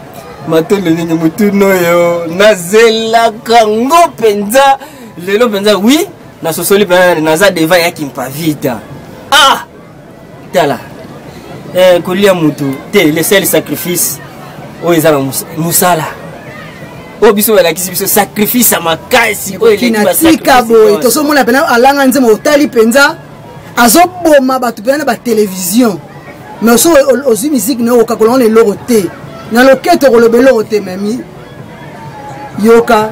[SPEAKER 2] matondo mingi. Motuna oyo nazelaka ngo mpenza. Lelo mpenza, oui, nasosoli mpenza, naza devant ya Kimpavita. Ah, tala, kolia mutu te, le seul sacrifice oyo eza na mosala oyo biso balakisi biso sacrifice ya makasi oyo eleki
[SPEAKER 1] Kina
[SPEAKER 2] ba
[SPEAKER 1] tika
[SPEAKER 2] sacrifice
[SPEAKER 1] boye
[SPEAKER 2] nyonso.
[SPEAKER 1] Tozomona mpena alanga nzembo, otali mpenza azoboma bato mpena na batelevizio, mais so ozwi musique na yo, okakola wana eloko te, na loketo koloba eloko te, memi yoka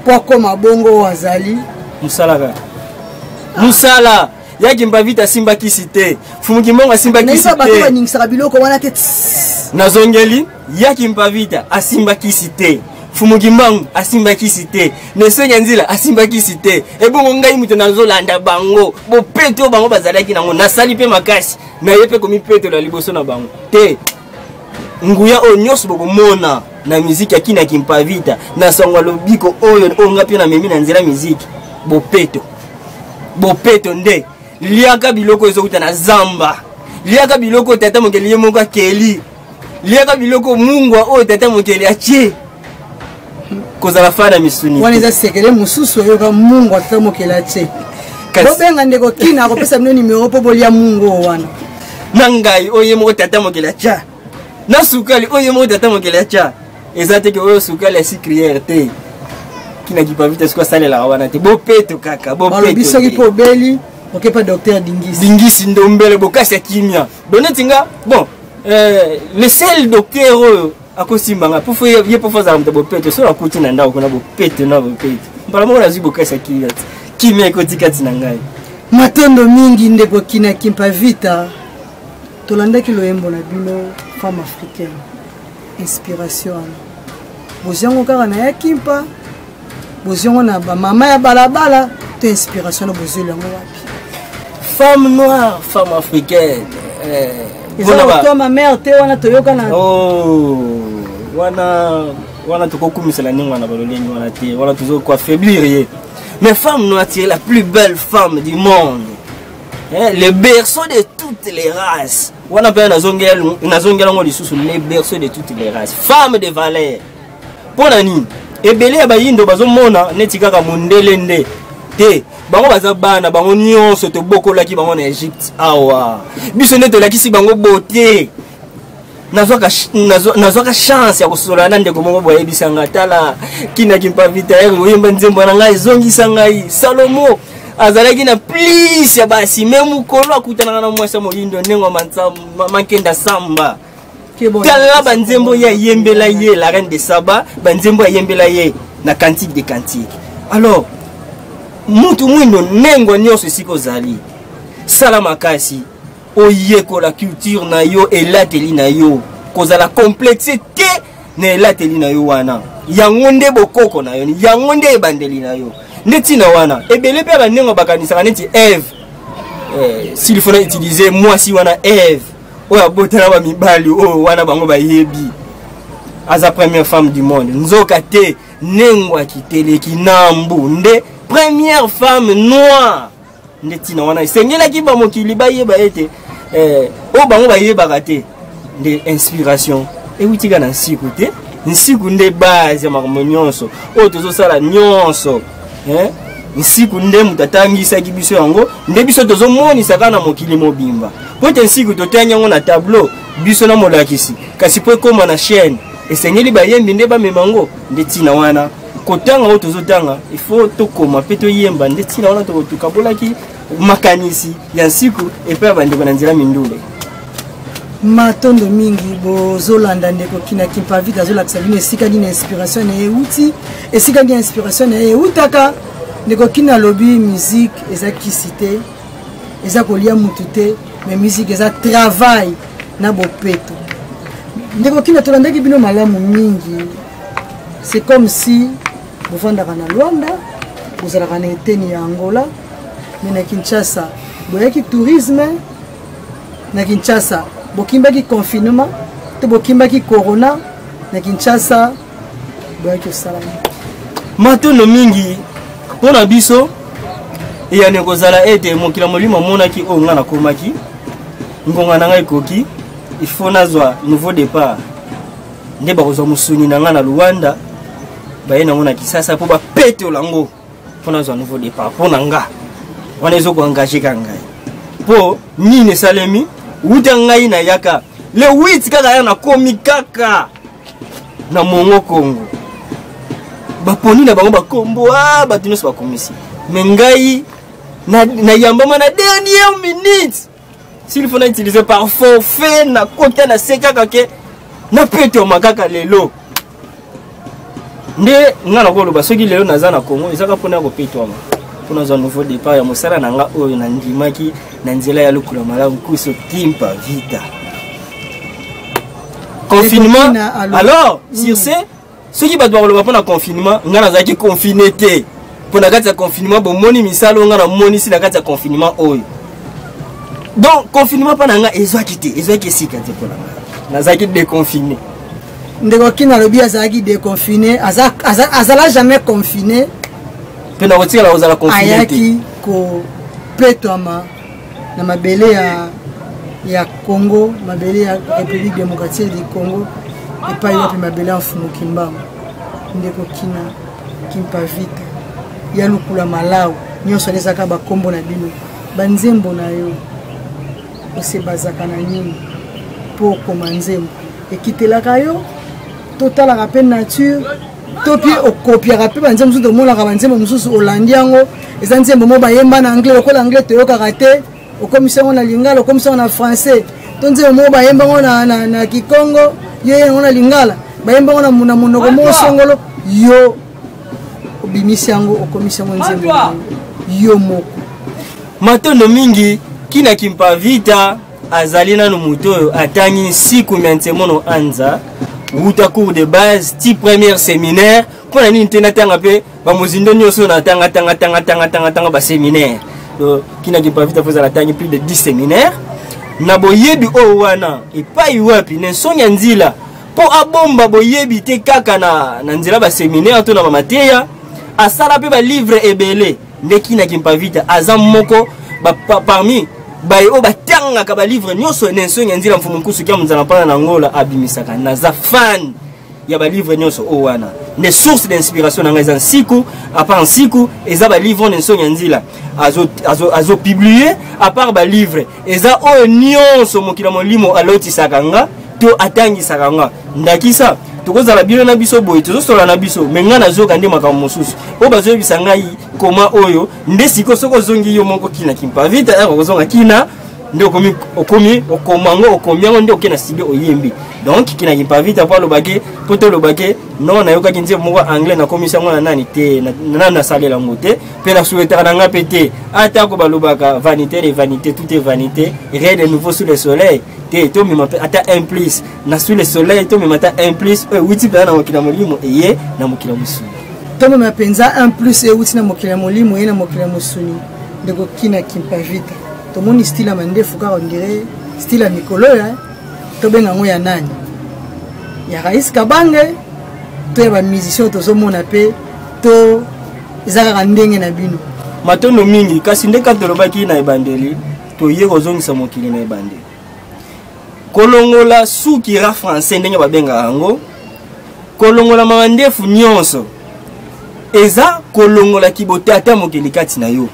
[SPEAKER 1] po akoma bongo oyo azali.
[SPEAKER 2] Mosala kaka, mosala ya Kimpavita. Asimba kisi te, Fumu Kimbongo asimba kisi
[SPEAKER 1] Nayeba bato
[SPEAKER 2] te.
[SPEAKER 1] baningisaka biloko wana te, tss.
[SPEAKER 2] Nazongeli, ya Kimpavita asimba kisi te, Fumu Kimbangu asimba kisi te, Nesenya Nzila asimba kisi te. Ebongo ngai moto nazolanda bango, bopeto oyo bango bazalaki nango, nasali mpe makasi naye mpe komipetola liboso na bango te. Nguya oyo nyonso bokomona na miziki ya Kina Kimpavita na sango ya lobiko oyo, oyo nga mpe namemi na nzela miziki, bopeto, bopeto nde. Liaka biloko ezowuta na zamba, liaka biloko oyo tata mokeli ye moko akeli, liaka biloko mungwa oyo tata mokeli atie. Kozala fa na misuni
[SPEAKER 1] Wana eza sekele mosusu. Oyoka mungu ata mokeli atie. Bobenga ndeko Kina, akopesa bino nimero mpo bolia mungu oyo wana.
[SPEAKER 2] Na ngai oyo ye moko tata mokeli atya, na sukali oyo ye moko tata mokeli atya, eza te ke oyo sukali ya sucrière te. Kina Kimpavita siko asalelaka wana te, bopeto kaka.
[SPEAKER 1] Balobi soki mpo obeli, okepa docteur Dingisi.
[SPEAKER 2] Dingisi Ndombele, bokasi ya kimia. Bon, neti nga, bon, le seul docteur oyo akosimbanga po ye po azala moto bopeto, soki akuti na ndako kuna bopeto na bopeto, mbala moko nazwi bokasi ya kimia ti kimia ekoti kati na ngai.
[SPEAKER 1] Matondo mingi, ndeko Kina Kimpavita. Tolandaki loyembo na bino Femme africaine. Inspiration wana bozwi yango kaka na ya Kimpa, bozwi yango na bamama ya balabala, to inspiration wana bozweli yango wapi?
[SPEAKER 2] Femme noire, femme africaine,
[SPEAKER 1] Eza
[SPEAKER 2] mpona
[SPEAKER 1] otwa ma mare te wana toyoka na
[SPEAKER 2] Oh, wana wana tokokumisela ndenge wana, balolenge wana te, wana tozokoaffaiblir ye. Mais femme noire, tu es la plus belle femme du monde, eh, le berceau de toutes les races. Wana mpe nazongela yango lisusu, le berceau de toutes les races, femme de valeur. Mpo na nini ebele ya bayindo bazomona neti kaka mondele nde te? Bango baza bana, bango nyonso tobokolaki bango na Egypte awa, biso nde tolakisi bango bote. Nazwaka chance ya kosolola na ndeko moko boye, ayebisa nga: "Tala, Kina Kimpavita, ere oyemba nzembo na ngai, ezongisa ngai. Salomo azalaki na plus ya basi, me mokolo akutanaka na mwasi ya moyindo, ndenge Mankenda Samba, tala banzembo ye ayembela ye, la reine de Saba, banzembo ayembela ye na Cantique de Cantique." Alors mutu mwindo, nengwa nyonso esika ozali, sala makasi oyekola culture na yo, elateli na yo. Kozala complexe te na elateli na yo wana, yango nde bokoko na yo, yango nde ebandeli na yo. Nde ntina wana ebele mpe ya bandenge bakanisaka neti Eve, s'il faut na utiliser mwasi wana Eve oyo abotala bamibali oyo wana bango bayebi aza première femme du monde, nzoka te, Nengwa Kiteleki Nambu nde première femme noire. Nde ntina wana esengelaki bamokili bayeba ete oyo bango bayebaka te nde inspiration ewutika na nsiku te. Nsiku nde base ya makambo nyonso oyo tozosala nyonso, eh? Nsiku nde moto atangisaki biso yango, nde biso tozomonisa kaka na mokili mobimba, po ete nsiku totangi yango na tableau, biso na molakisi, kasi po ekóma na chaîne, esengeli bayembi nde bamema yango. Nde ntina wana kotanga oyo tozotanga, il faut tokoma mpe toyemba. Nde ntina wana tokabolaki makanisi ya nsiku epai ya bandeko na nzela mindule.
[SPEAKER 1] Matondo mingi. Bozolanda ndeko Kina Kimpavita, azolakisa bino esika nini inspiration na ye euti, esika nini inspiration na ye eutaka. Ndeko Kina alobi musique eza kisi te, eza kolia mutu te, mais musique eza travail na bopeto. Ndeko Kina, tolandaki bino malamu mingi, c'est comme si bovandaka na Luanda, bozalaka na eteni ya Angola, mais na Kinshasa boyaki tourisme. Na Kinshasa bokimbaki confinement to bokimbaki corona? Na Kinshasa boyaki kosala nini?
[SPEAKER 2] Matondo mingi. Mpo na biso, eyano ekozala ete mokili ya molimo amonaki oyo ngai nakomaki, ngonga na ngai ekoki, il faut nazwa nouveau départ. Nde bakozwa mosuni na ngai na Luanda, baye nango na Kisasa mpo bapetola yango. Mpo nazwa nouveau départ mpo na nga wana ezokoengage ka ngai mpo nini esalemi wuta ngai nayaka le 8 kaka ya nakomi kaka na mongo kongo baponi na bango bakombo ah, bato nyonso bakomisi me ngai nayambama na, na dernière minute s'il faut na utiliser par forfait nakota na se kaka ke napetoma kaka lelo nde nga nakoloba soki lelo naza na congo ezaka mpona ya kopetwama mpo nazwa nouveau départ ya mosala na nga oyo nandimaki na nzela ya lokula malamu kuso kimpa vita confinement alors sur ce soki bato bakoloba mpo na confinement ngai nazalaki confine te mpo na kati ya confinement bomoni misala oyo ngai namonisi na kati ya confinement oyo donc confinement mpo na ngai ezwaki te ezwaki esika te mpo na ngai nazalaki déconfiné
[SPEAKER 1] Ndeko Kina alobi azalaki déconfiné, azala jamais confiné.
[SPEAKER 2] Mpe nakotikala kozala confiné te.
[SPEAKER 1] Ayaki kopetwama na mabele ya ya Congo, mabele ya République démocratique du Congo, epai wapi mabele ya Mfumu Kimbangu. Ndeko Kina Kimpavita ya Lukula Malau, nyonso wana ezalaka bakombo na bino, banzembo na yo osebazaka na nini mpo okoma nzembo ekitelaka yo totalaka mpe nature to mpe okopiaka mpe banzembo mosusu tomonaka banzembo mosusu olandi yango eza nzembo moko bayemba na anglais lokola anglais toyokaka te okomisi yango na lingala okomisi yango na français to nzembo moko bayemba yango na, na, na kikongo yo yango na lingala bayemba yango na monoko moko songolo yo obimisi yango okomisi yango nzembo yo moko.
[SPEAKER 2] Matondo mingi Kina Kimpavita azali nanu moto oyo atangi nsiku mya nsemono anza wuta cours de base ti première séminaire. Mpo na nini te natanga mpe bamozindo nyonso na tanga tanga tanga tanga tanga tanga baséminaire. Donc Kina Kimpavita fo ezala atangi plus de 10 séminaire na boyebi oyo wana epai wapi na nsongi ya nzila mpo abomba boyebi te kaka na, na nzela baseminaire to na bamateya asala mpe balivre ebele. Nde Kina Kimpavita aza moko ba, pa, parmi baye oyo batangaka balivre nyonso na nsongi ya nzila Mfumu Nkusu kia Monzala Mpana na Angola abimisaka. Naza fan ya balivre nyonso oyo wana nde source d'inspiration na ngai eza nsiku. Apart nsiku eza balivre na nsongi ya nzila azopublie azo apart balivre eza oyo nyonso mokili ya molimo alotisaka nga to atangisaka nga. Ndakisa tokozala bino na biso boye tozosola na biso me ngai nazoyoka nde makambo mosusu oyo bazoyebisa ngai koma oyo nde sikoyo soki ozongi yo moko Kina Kimpavita ere okozonga Kina nde okomi okomi okoma yango okomi yango nde oke na studio oyembi. Donc Kina Kimpavita mpo alobaki mpo tolobaki non nayokaki nzembo moko anglais nakomisi yango na nani te nani nasalela yango te mpe nasuetaka na ngai mpe te atako balobaka vanité de vanité tout est vanité rien de nouveau sous le soleil te tomema mpe ata un plus na sous le soleil tomema ata un plus oyo ewuti mpenza na mokili ya molimo eye na mokili ya mosuni
[SPEAKER 1] tomema mpenza un plus ewuti na mokili ya molimo eye na mokili ya mosuni. Ndeko Kina Kimpavita tomoni style ya mandefu kaka ondire style ya mikolo ya tobenga yango ya nani ya Rais Kabange to ya bamusicien tozomona mpe to eza kaka ndenge na bino.
[SPEAKER 2] Matondo mingi kasi nde kaka tolobaki na ebandeli toye kozongisa mokili na ebandeli kolongola suki ra français ndenge babengaka yango kolongola mama ndefu nyonso eza kolongola kibotata mokili kati na yo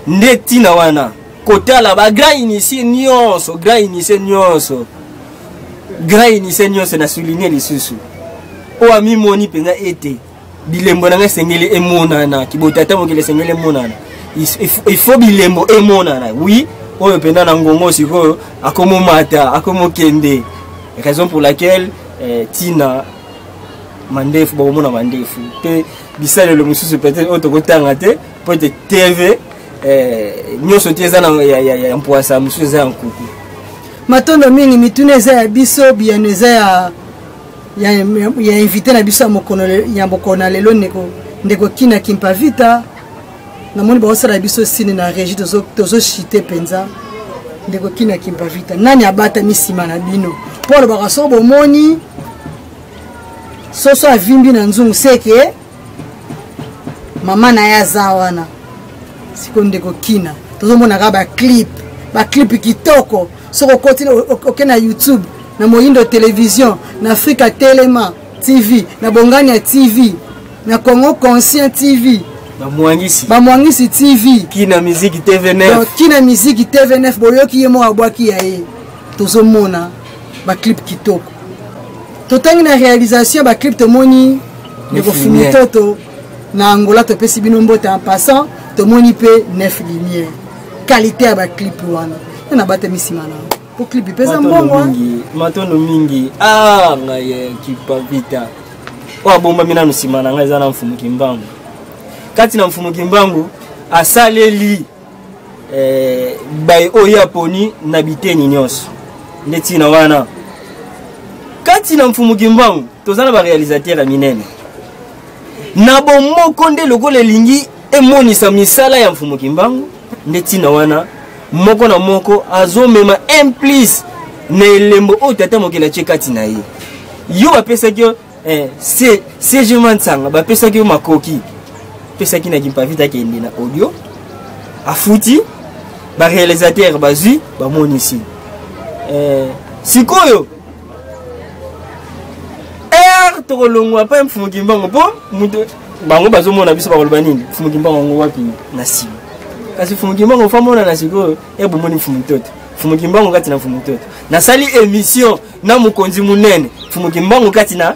[SPEAKER 2] nde ntina wana kotala ba grand initié nyonso grand initié nyonso grand initié nyonso na souligner lisusu oyo amimoni mpenza ete bilembo na ngai esengeli emonana kibotata mokili esengeli emonana il faut bilembo emonana oui oyo mpenza na ngongo sikoyo akomomata akomokende raison pour laquelle tina mandefu bakomona mandefu mpe bisalelo mosusu peut-être oyo tokotanga te mpo ete TV nyonso te eza na ya mpwasa mosusu eza ya nkuku.
[SPEAKER 1] Matondo mingi mituna eza ya biso biyano eza ya ya, ya invité na biso ya mokolo na lelo ndeko, ndeko Kina Kimpavita namoni baosala biso sine na régie tozochite mpenza ndeko Kina Kimpavita nani abatami nsima na bino mpo alobaka so bomoni soso avimbi na nzungu seke mama na ye aza wana sikoyo ndeko Kina tozomona kaka baclip baclip kitoko soki okoti oke na YouTube na Moyindo Télévision na Afrika Telema TV na Bongania TV na Congo Conscient TV
[SPEAKER 2] Bamwangisi.
[SPEAKER 1] Bamwangisi TV.
[SPEAKER 2] Kina Musique TV9.
[SPEAKER 1] Donc, Kina Musique TV9 boyoki ye moko abwaki ya ye. Tozomona ba clip kitoko. Totangi na réalisation ba clip tomoni ndeko Fumitoto na Angola, topesi bino mbote en passant, tomoni pe 9 lumière. Qualité ya ba clip wana. Na batami nsima na po clip epesa mbongo.
[SPEAKER 2] Matondo mingi. Ah ngai Kimpa Vita. Oyo abombami nanu nsima na ngai eza na Mfumu Kimbangu. Kati na Mfumu Kimbangu asaleli baye oyo aponi na biteni nyonso. Nde ntina wana kati na Mfumu Kimbangu toza na barealisateur ya minene na bomoko, nde lokola elingi emonisa misala ya Mfumu Kimbangu. Nde ntina wana moko na moko azomema un plus na elembo oyo tata mokili atie kati na ye. Yo bapesaki yo CG Mansanga, bapesaki yo makoki, pesaki na Kimpa Vita akende na audio, afuti barealisateur, bazwi bamonisi. Sikoyo r tokolongwa pa Mfumu Kimbangu mpo moto bango bazomona biso bakoloba nini? Mfumu Kimbangu yango wapi na nsima? Kasi Mfumu Kimbangu fa monana sikoyo ebomoni Mfumu Toto, Mfumu Kimbangu kati na Mfumu Toto. Nasali émission na mokonzi monene Mfumu Kimbangu kati na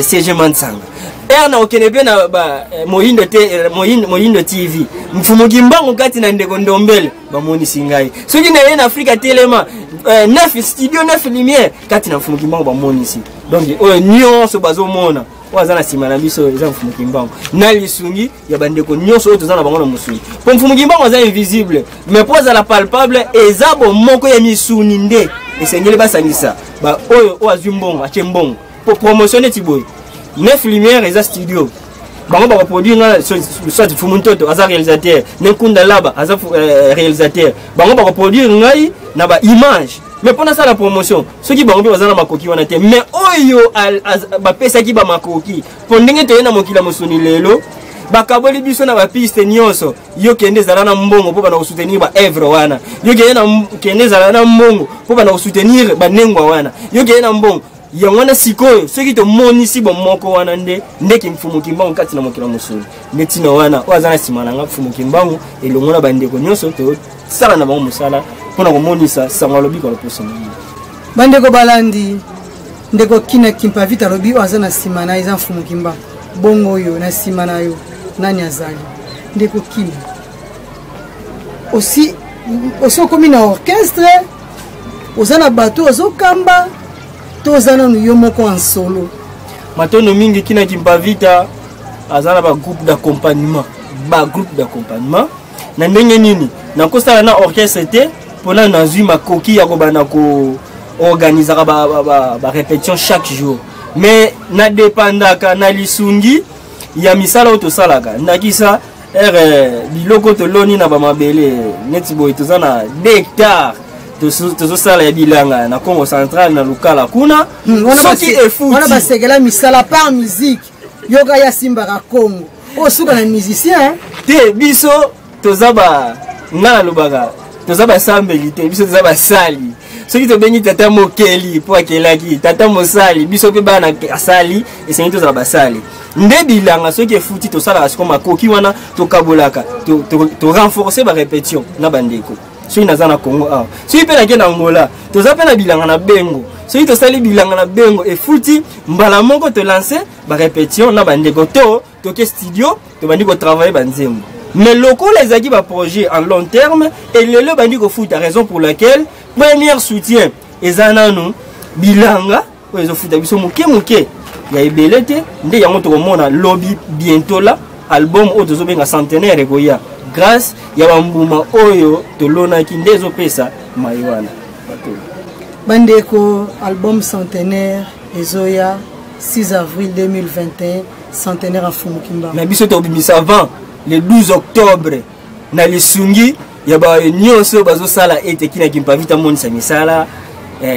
[SPEAKER 2] CG Mansanga. R na okende mpe na ba, Moyindo te, Moyindo TV, Mfumu Kimbangu kati na ndeko Ndombele bamonisi ngai. Soki na ye na Afrika telema, 9 studio 9 lumière kati na Mfumu Kimbangu bamonisi. Donc oyo nyonso bazomona oyo aza na nsima na biso eza Mfumu Kimbangu na lisungi ya bandeko nyonso oyo toza na bango na mosuni, mpo Mfumu Kimbangu aza invisible, mais mpo azala palpable eza bomoko ya misuni nde esengeli basangisa ba oyo oyo azwi mbongo atie mbongo po promotion neti boye. 9 lumière eza studio, bango bakoproduire nga, soit Mfumu Ntoto aza réalisateur, Nenkunda Laba aza réalisateur, bango bakoproduire ngai na ba image. Mais mpo nasala promotion, soki bango mpe baza na makoki wana te, mais oyo bapesaki bamakoki, mpo ndenge toye na mokili ya mosuni lelo, bakaboli biso na bapiste nyonso. Yo kende ezala na mbongo mpo bana kosoutenir baevre wana, yo kende ezala na mbongo mpo bana kosoutenir banengwa wana, yo kende na mbongo yango wana. Sikoyo soki tomonisi bomoko wana, nde ndeke Mfumu Kimbangu kati na mokili ya mosuni. Nde ntina wana oyo aza na nsima na nga Mfumu Kimbangu elongo na bandeko nyonso tosala na bango mosala mpona komonisa sango alobi koloposo na ye.
[SPEAKER 1] Bandeko balandi, ndeko Kina Kimpavita alobi oyo aza na nsima na ye eza Mfumu Kimbangu. Bongo oyo na nsima na yo nani azali, ndeko Kina? Osi osi okomi na orchestre, oza na bato ozokamba, to oza nanu yo moko en solo?
[SPEAKER 2] Matondo mingi. Kina Kimpavita aza na bagroupe d'accompagnement. Bagroupe d'accompagnement na ndenge nini? Nakosala na orchestre te mpona nazwi makoki ya kobanda koorganisaka barépétition chaque jour, mais nadépendaka na lisungi ya misala oyo tosalaka. Ndakisa ere biloko toloni na bamabele neti boye, toza na 2 hectare tozosala ya bilanga na Congo Central, na Lukala kuna. Soki efuti
[SPEAKER 1] wana basekela misala par musique, yoka ya simbaka Congo oyo suka na musicien.
[SPEAKER 2] Te, biso toza ba, nga nalobaka toza basambeli te, biso toza basali. Soki tobengi tata mokeli mpo akelaki tata mosali, biso mpe bana asali, esengi tozala basali. Nde bilanga soki efuti, tosalaka siko makoki wana, tokabolaka, torenforce barépétition na bandeko. Soki naza na Congo awa, soki mpe nake na Angola, toza mpe na bilanga na Bengo. Soki tosali bilanga na Bengo efuti, mbala moko tolance barépétition na bandeko, to toke studio, tobandi kotravaille banzembo. Mais lokola ezalaki baprojet en long terme, elelo ebandi kofuta, raison pour laquelle première soutien eza nanu bilanga oyo ezofuta biso moke moke ya ebele te. Nde yango tokomona lobi bientôt la album oyo tozobenga centenaire ekoya grâce ya bambuma oyo tolonaki, nde ezopesa mai wana.
[SPEAKER 1] Bandeko, album centenaire ezoya 6 avril 2021, centenaire ya Mfumu Kimbangu.
[SPEAKER 2] Na biso tobimisa avant le 12 octobre na lisungi ya bayo nyonso bazosala ete Kina Kimpavita amonisa misala.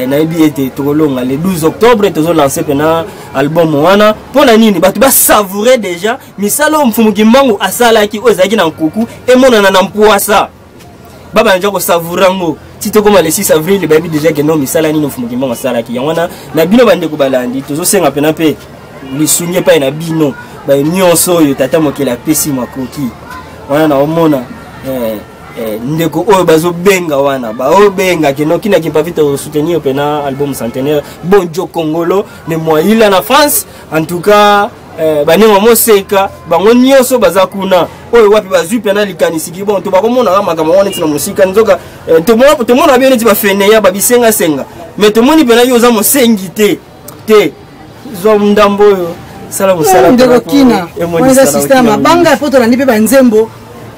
[SPEAKER 2] Nayebi ete tokolonga. Le 12 octobre tozolance mpena album wana. Mpo na nini? Bato basavoure déjà misala oyo Mfumu Kimbangu asalaki, oyo ezalaki na nkuku, emonana na mpwasa, babanda kosavoure yango ti tokóma le 6 avril, bayebi déjà ke non, misala nini Mfumu Kimbangu asalaki. Yango wana na bino bandeko balandi, tozosenga mpena mpe lisungi epai na bino. Baye nyonso oyo tata mokeli apesi makoki wana naomona ndeko oyo bazobenga wana, baobenga keno Kina Kimpavita soutenir mpena album centenaire Bonjo Kongolo ne Mwaila na France. En tout cas banenga moseka bango nyonso baza kuna oyo wapi bazwi mpena likanisi ki bon to bakomonaka makambo wana neti na mosika, nzoka tomona bio neti bafeneya babisengasenga, mais tomoni mpena yo oza mosengi te te, zwa ndambo oyo, sala mosala.
[SPEAKER 1] Ndeko Kina, wana eza système ya mabanga, po tolandi mpe banzembo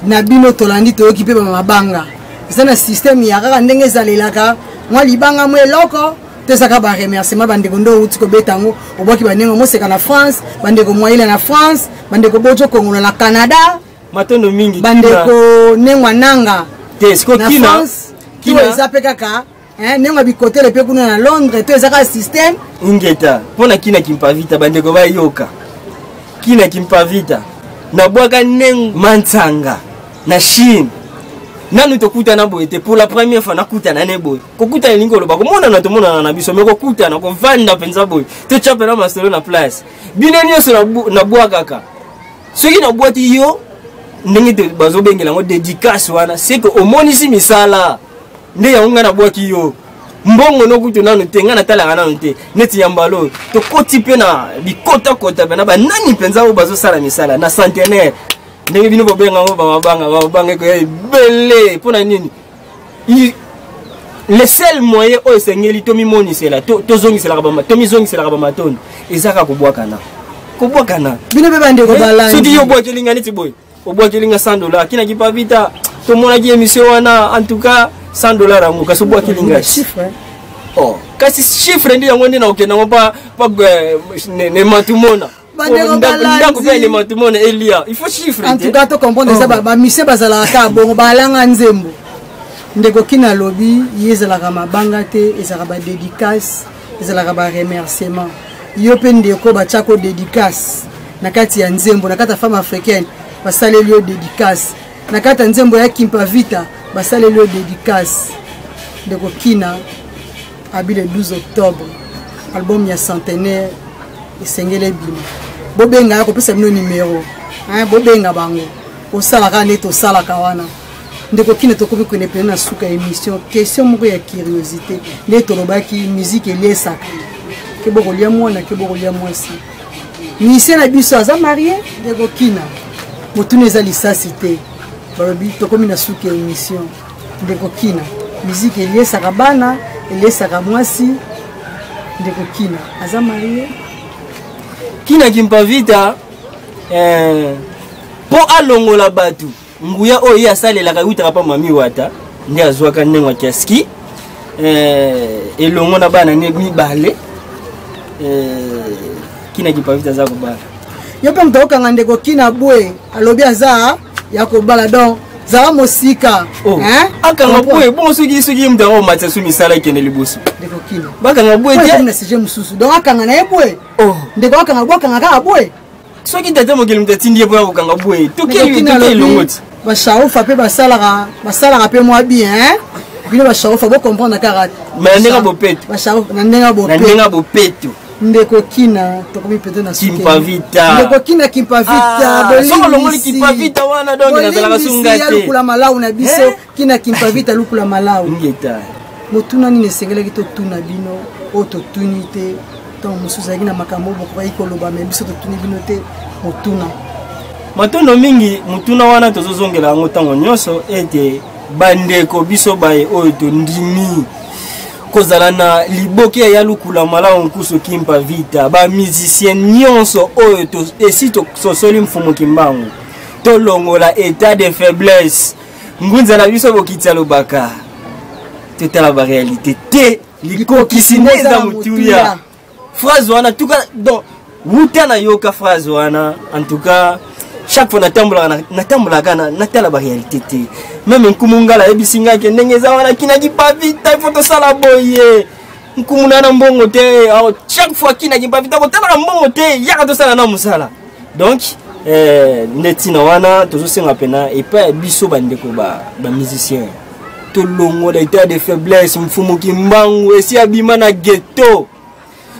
[SPEAKER 1] na bino, tolandi, toyoki mpe bamabanga. Eza na système ya kaka ndenge ezalelaka, mwa libanga, mwa eloko to ezaka baremerciement. Bandeko nde outi kobeta yango, obwaki bandenge moseka na France, bandeko Mwaila na France, bandeko Bojo Kongolo na Canada.
[SPEAKER 2] Matondo mingi.
[SPEAKER 1] Bandeko Nengwa Nanga
[SPEAKER 2] te siko
[SPEAKER 1] na
[SPEAKER 2] Kina
[SPEAKER 1] France to
[SPEAKER 2] Kina.
[SPEAKER 1] Eza mpe kaka ndenge bikotele mpe kuna na Londres to eza kaka système.
[SPEAKER 2] Ingeta mpo na Kina Kimpavita, bandeko bayoka Kina Kimpavita nabwaka ndenge mantsanga na Chine. Nanu tokutana boye te, pour la première fois nakutana ne boye. Kokutana elingi koloba komonana, tomonana na biso, me kokutana, kovanda mpenza boye, totya mpena masolo na place. Bino nyonso nabwakaka, soki nabwaki yo ndenge bazobengela yango dédicace wana, c'est que omonisi misala nde yango ngai nabwaki yo mbongo nokutu nanu te, ngai natalaka nanu te. Neti ya mbala oyo tokoti mpe na bikotakota mpena banani mpenza oyo bazosala misala na centenaire, ndenge bino bobenga yango bamabanga, bamabanga ekoya ebele. Mpo na nini? Le seul moyen oyo esengeli tomimonisela, tomizongiselaka bamatondo eza kaka kobwakana, kobwakana.
[SPEAKER 1] Bino mpe bandeko balandi.
[SPEAKER 2] Soki yo obwakeli nga neti boye, obwakeli nga 100 $, Kina Kipavita, tomonaki émission wana, en tout cas 100 $ yango, kasi obwakeli nga
[SPEAKER 1] chiffre.
[SPEAKER 2] Oh, kasi chiffre nde yango nde nakokenda yango pa ne matumona.
[SPEAKER 1] Bandeko balandi.
[SPEAKER 2] Ndako mpe ne matumona elia, il faut chiffre.
[SPEAKER 1] En
[SPEAKER 2] te.
[SPEAKER 1] tout cas tocomprendre, eza bamisie bazalaka kaka bongo, balanga nzembo. Ndeko Kina alobi ye ezalaka mabanga te, ezalaka badédicace, ezalaka baremerciement. Yo mpe ndeko batiako dédicace na kati ya nzembo, na kati ya Femme africaine basaleli yo dédicace, na kati ya nzembo ya Kimpa Vita basaleli yo dédicace. Ndeko Kina abi le 12 octobre album ya centenaire esengeli ebima. Bobenga ya kopesa bino numero, hein, bobenga bango, osalaka nde tosalaka wana. Ndeko Kina, tokomi kende pene na suka ya émission. Question moko ya curiosité: nde tolobaki musique eliesaka, ke bokolia mwana, ke bokolia mwasi, musicien na biso aza marie? Ndeko Kina, motuna eza lisasi te, balobi tokomi na suka ya émission. Ndeko Kina, musique eliesaka bana, eliesaka mwasi, ndeko Kina aza marie?
[SPEAKER 2] Kina Kimpavita, mpo alongola bato nguya oyo ye asalelaka eutaka mpa mami wata, nde azwaka ndenge ya kiaski elongo na bana ne mibale. Kina Kimpavita aza kobala.
[SPEAKER 1] Yo mpe moto akokanga ndeko Kina bwe, alobi aza ya kobala, donc zala mosika.
[SPEAKER 2] Oh,
[SPEAKER 1] Hein?
[SPEAKER 2] akanga bwe bongo soki moto yango omatisa so misala ekende liboso.
[SPEAKER 1] Ndeko Kina,
[SPEAKER 2] bakanga bwe
[SPEAKER 1] oyo
[SPEAKER 2] te.
[SPEAKER 1] ekomi na sujet mosusu, donc akanga na ye bwe.
[SPEAKER 2] Oh.
[SPEAKER 1] Ndeko akanga bwe, akanga kaka bwe.
[SPEAKER 2] Soki tata mokili moto atindi ye mpo ya kokanga bwe,
[SPEAKER 1] Ndeko
[SPEAKER 2] toke
[SPEAKER 1] Kina alobi,
[SPEAKER 2] elongo ti.
[SPEAKER 1] Bashaufa mpe basalaka mpe mwa bien, hein? Bino bashaufa bocomprendre kaka.
[SPEAKER 2] Mais na ndenge ya bopeto.
[SPEAKER 1] Bashaufa na ndenge ya
[SPEAKER 2] Na
[SPEAKER 1] bopeto.
[SPEAKER 2] ndenge ya bopeto.
[SPEAKER 1] Ndeko Kina, tokomi peut-être na suka.
[SPEAKER 2] Kimpavita.
[SPEAKER 1] Ndeko Kina Kimpavita.
[SPEAKER 2] Ah, soki olongoli Kimpavita wana, donc nazalaka sunga
[SPEAKER 1] ya
[SPEAKER 2] te.
[SPEAKER 1] Lukula Malau na biso.
[SPEAKER 2] Eh?
[SPEAKER 1] Kina Kimpavita, lukula malau.
[SPEAKER 2] Ngeta.
[SPEAKER 1] Motuna nini esengelaki totuna bino oyo totuni te? Ntango mosusu ezalaki na makambo oyo bokokaki koloba, me biso totuni bino te motuna.
[SPEAKER 2] Matondo mingi. Motuna wana tozozongela yango ntango nyonso, ete bandeko biso baye oyo tondimi kozala na liboke ya lukula malamu nkusu Kimpa Vita, bamusicien nyonso oyo esi tososoli Mfumu Kimbangu, tolongola état de faiblesse. Ngunza na biso bokiti alobaka totala baréalité te, likokisi nde eza motuya. Phrase wana, en tout cas, donc wuta nayoka phrase wana, en tout cas chaque fois natambolaka, natambolaka natala baréalité te. Même nkumu ngala ayebisi ngai ke ndenge eza wana, Kina Kipavita, il faut tosala boye. Nkumu na mbongo te. Chaque fois Kina Kipavita kotalaka mbongo te, yaka tosala na mosala. Donc nde ntina wana tozosenga mpena epai ya biso bandeko bamusicien ba tolongola état de faiblesse. Mfumu Kimbangu esi abima na ghetto.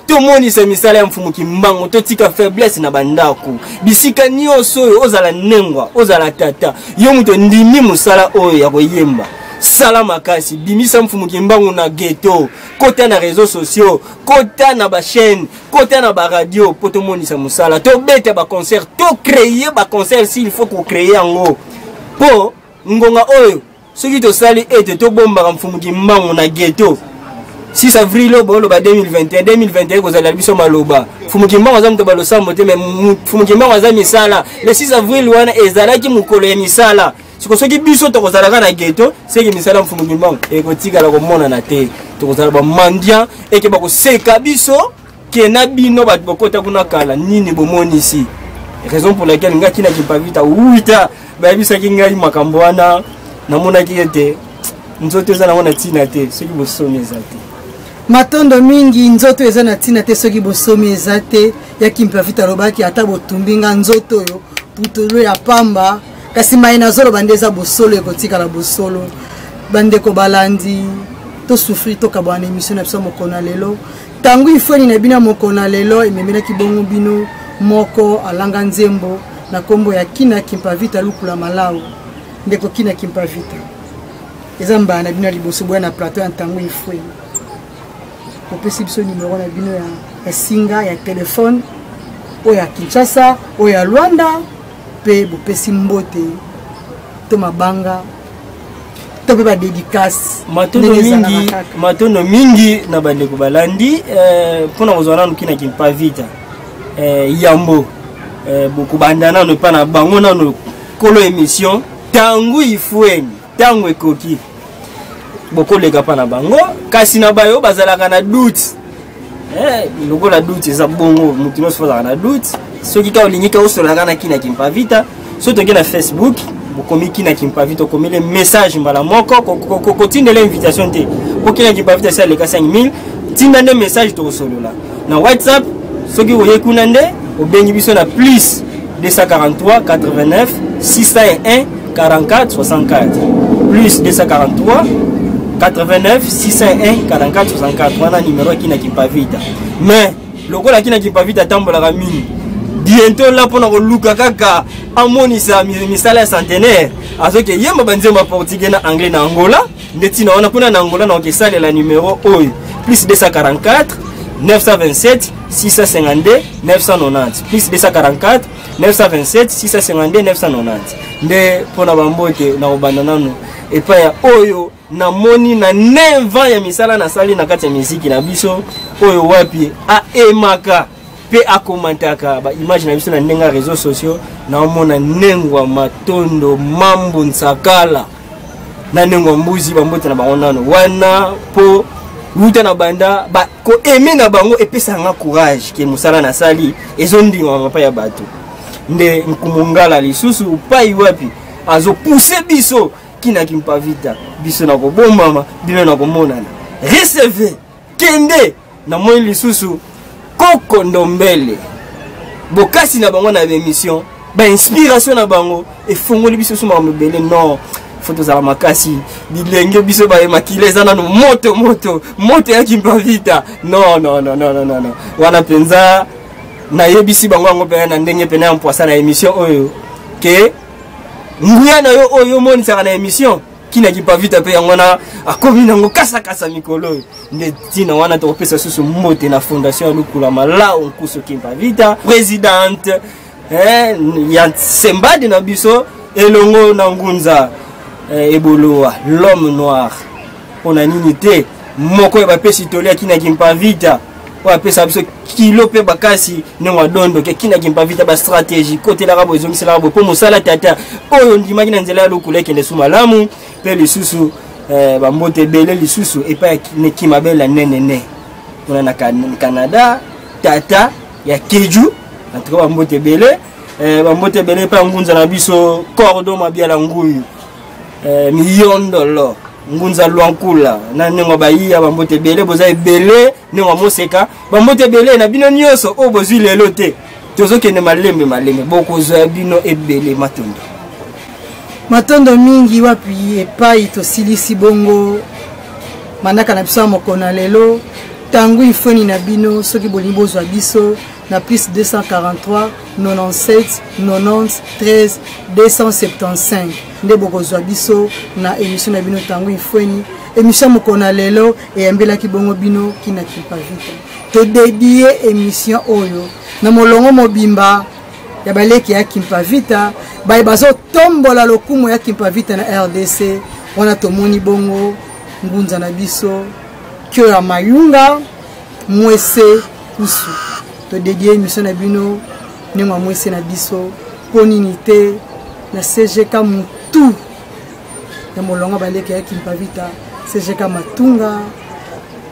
[SPEAKER 2] Tomonisa misala ya Mfumu Kimbangu, totika faiblesse na bandako. Bisika nyonso oyo ozala nengwa, ozala tata, yo moto ndimi mosala oyo ya koyemba. Sala makasi, bimisa Mfumu Kimbangu na ghetto, kota na réseaux sociaux, kota na ba chaîne, kota na ba radio po tomonisa mosala, tobeta ba concert, to créer ba concert s'il faut ko créer yango. Po ngonga oyo soki tosali ete tobombaka Mfumu Kimbangu na ghetto 6 avril oyo boloba 2021, 2021 kozala biso maloba. Mfumu Kimbangu aza moto balosambo te, mais Mfumu Kimbangu aza misala. Le 6 avril wana ezalaki mokolo ya misala. Siko soki biso tokozalaka na ghetto, seki misala Mfumu Kimbangu ekotikala komonana te. Tokozala ba mendiant eke bakoseka biso ke na bino bato bokota kuna kala nini bomonisi. Raison pour laquelle ngai Kina Kimpavita wuta bayebisaki ngai makambo wana, namonaki ete nzoto eza nango na ntina te soki bosomi eza te.
[SPEAKER 1] Matondo mingi, nzoto eza na ntina te soki bosomi eza te. Ya Kimpavita alobaki ata botumbi nga nzoto oyo putulu ya pamba, kasi mai nazoloba nde eza bosolo, ekotikala bosolo. Bandeko balandi, tosouffrir tokabwana na émission na biso mokolo na lelo. Tangu ifweni na bino ya mokolo na lelo ememelaki bongo bino moko alanga nzembo na kombo ya Kina Kimpavita Lukula Malau. Ndeko Kina Kimpavita, eza mbala na bino ya liboso boya na plateau ya Ntango Ifweni, opesi biso numero na bino ya singa ya telefone oyo ya Kinshasa, oyo ya Luanda, mpe bopesi mbote to mabanga to mpe badédicace.
[SPEAKER 2] Matondo mingi, matondo mingi na bandeko balandi mpona kozwa nanu Kina Kimpavita yambo bokobanda nanu epa na bango nanu kolo émission Tangu Ifweni, ntango ekoki bokoleka mpa na bango. Kasi na bayo bazalaka na doute, lokola doute eza bongo, moto nyonso azalaka na doute. Soki ka olingi ka osolaka na Kina Kimpavita, soki toke na Facebook, bokomi Kina Kimpavita, okomeli message mbala moko, kotindela invitation te po Kina Kimpavita esi aleka 5000. Tinda nde message, tokosolola na WhatsApp. Soki oye kuna nde obengi biso na plus 243 89 601 44 64, plus 243 89 601 44 64, wana numero ya Kina Kimpavita. Mais lokola Kina Kimpavita atambolaka mingi, bientôt la mpona koluka kaka amonisa misala ya centenaire, azoki yemba banzembo ya portugais na anglais na Angola. Nde ntina wana kuna na Angola nakoki esalela numero oyo plus 244 927 652 990, plus 244 927 652 990. Nde mpona bambote na kobanda nanu epai ya oyo namoni na 9 ans ya misala nasali na kati ya miziki na biso, oyo wapi aemaka mpe akomantaka baimage na biso na ndenge ya réseaux sociaux, naomona Nengwa Matondo Mambu Nsakala na Nengwa Mbuzi. Bambote na bango nano wana mpo wuta na banda koeme na bango epesaka nga courage ke mosala nasali ezondimama mapa ya bato. Nde Nkumungala lisusu pai wapi azopuse biso Kina Kimpavita, biso na kobombama, bino na komonana. Recevez kende namoni lisusu Koko Ndombele, bokasi na bango na émission, bainspiration na bango efongoli biso so makambo ebele. Non, fo tozala makasi, bilenge biso baye makila eza nano moto moto moto ya Kimpavita. Non, non, non, non, non, non, wana mpenza nayebisi bango yango mpena na ndenge mpena ya mpwasa na émission oyo ke nguya na yo oyo omonisaka na émission Kina Kimpavita mpe yango wana akomi nango kasakasa mikolo oyo. Nde ntina wana tokopesa susu mbote na fondation ya Lukula Malau Nkusu Kimpavita, présidente ya sembadi na biso elongo na Ngunza Eboloa l'homme noir. Mpona nini te moko oyo bapesi toli ya Kina Kimpavita, oyo apesa biso kilo mpe bakasi ndenge adondo ke Kina Kimpavita bastratégie kotelaka boye, ezongiselaka boye mpo mosala tata oyo ndimaki na nzela ya Lukula ekende su malamu. Mpe lisusu bambote ebele lisusu epai ya Kimabela nenene kuna na Canada, tata ya Keju. En tout cas bambote ebele, bambote ebele epai ya Ngunza na biso Cordo Mabiala Nguyu, Miyondolo Ngunza Lwankula na ndenge bayiya. Bambote ebele, boza ebele ndenge moseka. Bambote ebele na bino nyonso oyo bozwi lelo te, tozokende malembe malembe, bokozwa bino ebele. Matondo.
[SPEAKER 1] Matondo mingi. Wapi epai tosilisi bongo manaka na biso ya mokolo na lelo. Tangu ifweni na bino, soki bolingi bozwa biso na plus 243 97 90 13 275 nde bokozwa biso na émission na bino Tangu ifweni. Émission mokolo na lelo eyambelaki bongo bino kina Kimpavita. Todedie émission oyo na molongo mobimba ya baleki ya Kimpavita baye bazotombola lokumu ya Kimpavita na RDC. Wana tomoni bongo ngunza na biso kio ya Mayunga Mwese Kusu. Todedie émission na bino ndenge ya mwese na biso mpo nini te na CGK mutu ya molongo baleki ya Kimpavita CGK Matunga.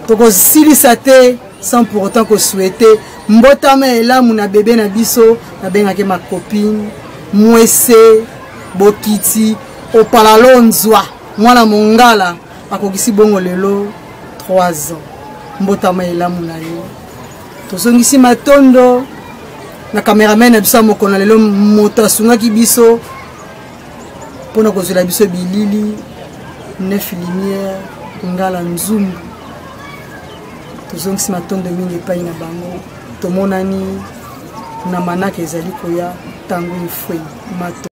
[SPEAKER 1] Tokosilisa te sans pour autant kosouhaiter mbotama elamu na bebe na biso nabengaki ma copine Mwese Bokiti Opalalonzwa mwana mongala akokisi bongo lelo 3 ans. Mbotama elamu na yo. Tozongisi matondo na cameraman na biso ya mokolo na lelo, moto asungaki biso mpona kozwela biso bilili 9 lumière ngala nzumbu. Tozongisi matondo mingi epai na bango. Tomonani na manaka ezali koya. Tango ifweni mato.